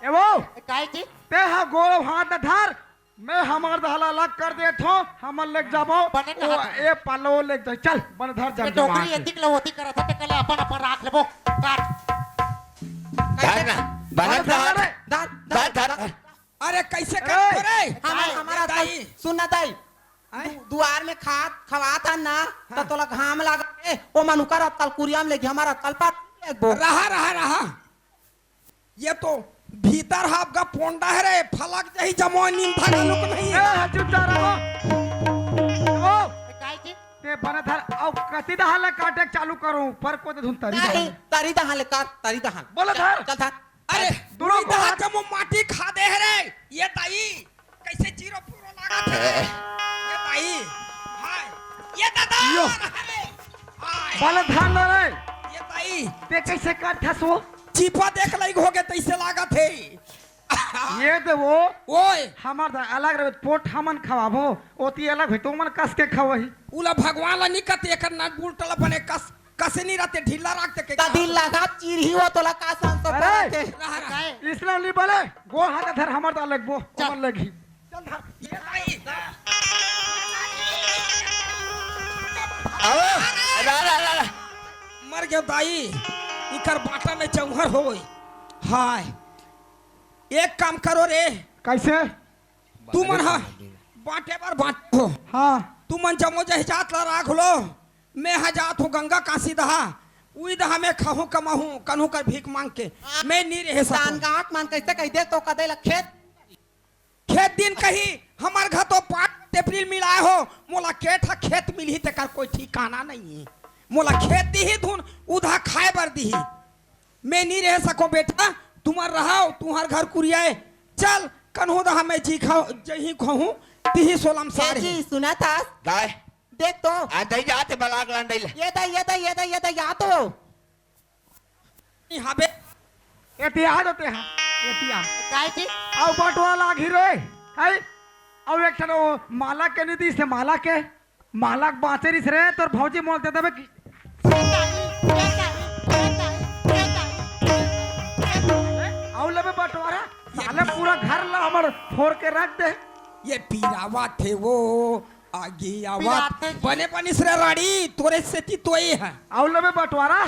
ए वो, काय जी? ते हा गोड़ हाथ न धर। मैं हमार दहला अलग कर देत हों, हमन लेग जाबो। बने ओ, कहा था। ए पालो लेग जा, चल, बने धर ये जम जमा डोकरी के। एतिक ले ओती करत हे, ते कल अपन, अपन राख लेबो। काट। धर ना, बने बने धर। धर रे। धर, धर, धर, धर। धर। अरे, कैसे ए, करत हो रे? हमार, ए, हमार अतल, दाई। सुन ना दाई। आय? दु-, दुआर में खात, खवात हन ना, हाँ। त तोला घाम लागत हे, ओ मन उकर अतल कुरिया में लेगी, हमार अतल पात लेगबो। रहा, रहा, रहा। ये तो भीतर हाफ का पोंडा है रे, फलक जही जमो नींद था गालू को नहीं। ए, चुप जा रहा। ओ, काय जी? ते बने धर, अउ कति दहा ले काटे चालू करो, पर को दे धुन तरी नहीं, दहा। तरी दहा ले काट, तरी दहा ले। बोले धर। चल धर। अरे, दोनों दोनों को दहा हाथ जमो माटी खा दे है रे, ये दाई। कैसे जीरो पूरो लागत हे? ए। ये दाई, हाय, ये दादा, यो। अरे, हाय। बाला धान ला रे। ये दाई। ते कैसे काट थस वो? चीपा देख लई हो गे तैसे लागत हे। ये दे वो। ओए। हमार दा अलग रहे, पोट हमन खवाबो, ओती अलग होई, तो मन कस के खवही। उला भगवान ला निकट एकर नट बुलटला बने कस कसे नहीं रहते, ढीला रखते के त ढीला का चीरही हो तोला का संस अरे! पड़ा के? रहा, रहा। इसला नहीं बोले, गोड़ हाथ धर हमर दा लगबो, चल। हमर लगी। चल धर। ये दाई। आओ, रा, रा, रा, रा। मर गयो दाई, इकर बाटा में चौहर होय। हाय। एक काम करो रे। कैसे? तू मन हा बांटे बर बांट हो। हाँ। तू मन जमो जही जात ला राख लो। मैं हा जात हूँ गंगा काशी दहा, उई दहा मैं खाहूँ कमाहूँ, कन्हू कर भीख मांग के, मैं नी रह सकूँ। तान गाँठ मान कैसे कही दे तो कदे ला खेत। खेत दिन कही, हमर घर तो पाँच अप्रैल मिलाए हो, मोला केठ हा खेत मिलही तेकर कोई ठिकाना नहीं है। मोला खेत दिही धुन, उधा खाए बर दिही। मैं नी रह सको बेटा, तुमर रहाव, तुहर घर कुरियाए। चल, कन्हू दहा मैं जी खाओ, जही खाहूँ, तिही सोलम ए सार जी, है। सुना था? दाय। देख तो। आ, दई जाते बलाक लान दई ले। ये दा, ये दा, ये दा, ये दा, या तो। नी हाबे। एतिया दो ते हाँ, एतिया। काय जी? अउ बटवा लागी रे, है? अउ एक ठन ओ माला के नी दिस हे, माला के, माला के बाँचे रिस रे, तोर भौजी मोल दे देबे कि। अउ लेबे बटवारा, साले पूरा घर ला हमर फोर के रख दे। ये पीरावा थे वो, आगी आवाज। पिराते जी। बने बनिस रे राड़ी, तोरे सेती तो ये है। अउ लेबे बटवारा,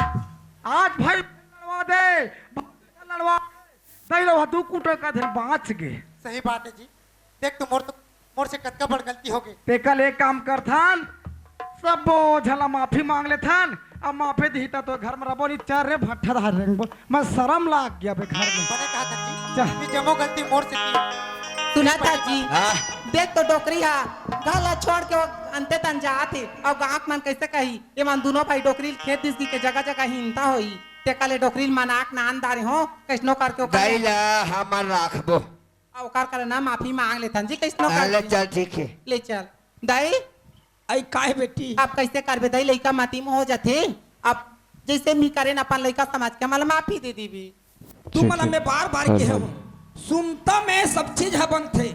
आज भाई लड़वा दे, लड़वा दे, लड़वा दे, दई लड़वा दू कुटो का धन बाँच गे। सही बात है जी। देख तू मोर तो, मोर से कतका बड़ गलती हो गई। तेकर ले एक काम करथन, सबो झन ला माफी मांग लेथन, अब माफी दिही त तो घर में रबो नी चर रे भट्ठा धार रेंगबो। मैं शरम लाग गया बे घर में। बने कहा था जी, जा। ये जम्मो गलती मोर से की। सुना था जी, हाँ। देख तो डोकरी हा, घर ला छोड़ के वो अंते तन जात हे, अउ गाँव मन कैसे कही, ये मन दोनों भाई डोकरी खेत दिस के जगह जगह हिंता होई, तेकर ले डोकरी मनाक नान दारे हो, कैसनो करके ओकर दाई ला हमन राखबो। अउ ओकर करे ना माफी मांग लेथन जी, कैसनो हाँ, ले करके। चल, ठीक है। ले चल। दाई, आई काय बेटी? अब कैसे करबे दाई, लइका मती में हो जाथे। अब जैसे मी करेन अपन लइका समझ के हमला माफी दे देबे। तू ठीक मला है। मैं बार बार हाँ, कहे हाँ। हूँ, सुमता में सब चीज ह बनथे,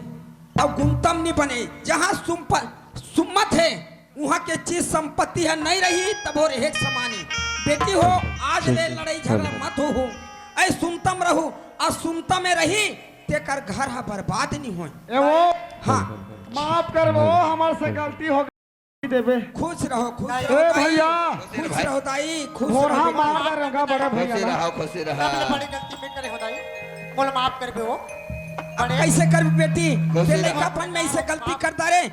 अउ गुमता म नी बने। जहाँ सुमप-, सुम्मत हे, उहाँ के चीज संपत्ति ह नहीं रही, तभो रेहे के समानी। बेटी हो, आज ले लड़ाई झगड़ा मत हो, हो। ऐ सुनता म रहू, अउ सुनता में रही, तेकर घर ह बर्बाद नहीं होय। ए वो, हाँ। माफ करबो, हमर से गलती हो गई देबे। खुश रहो, खुश ए रहो दाई। भैया। खुश रहो दाई, खुश रहो बेटी। मार रंगा बड़ा भैया खुशी ना। रहो, खुशी रहो। हमने बड़ी गलती में करे हो दाई, मोला माफ करबे वो। अब बड़े कैसे करबे बेटी? खुशी ते रहो। लइकापन में ऐसे गलती करता रे।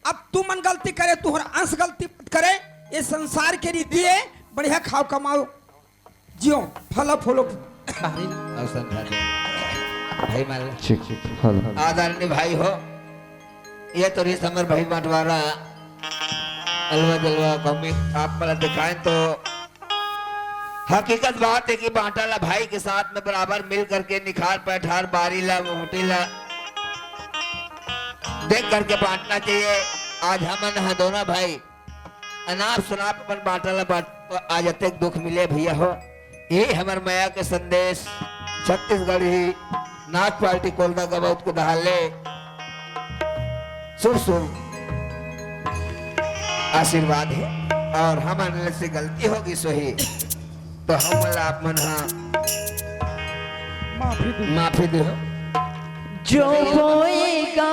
अब तुमन गलती करे, तुहर अंश गलती मत करे। ये संसार के रीति है, बढ़िया खाओ कमाओ, जियो, फलो फूलो। अरे, अउ समझा दे। भाई मान ले। ठीक, ठीक, फल। आदरणीय भाई हो, ये तो रहिस हमर भाई बंटवारा, अलवा जलवा कौमी, आप मला दिखाएं तो हकीकत बात है कि बांटा ला भाई के साथ में बराबर मिल करके निखार पैठार बारी ला मोहटी ला देख करके बांटना चाहिए। आज हमन ह दोनों भाई अनाप शनाप अपन बांटा ला बांट, तो आज अतेक दुख मिले भैया हो। ये हमर मया के संदेश छत्तीसगढ़ी नाच पार्टी कोलदा गबौत के दहाले सुर सुर आशीर्वाद है। और हमन से गलती होगी सही, तो हम आप मन हा माफी दे। माफी दे। जो बोएगा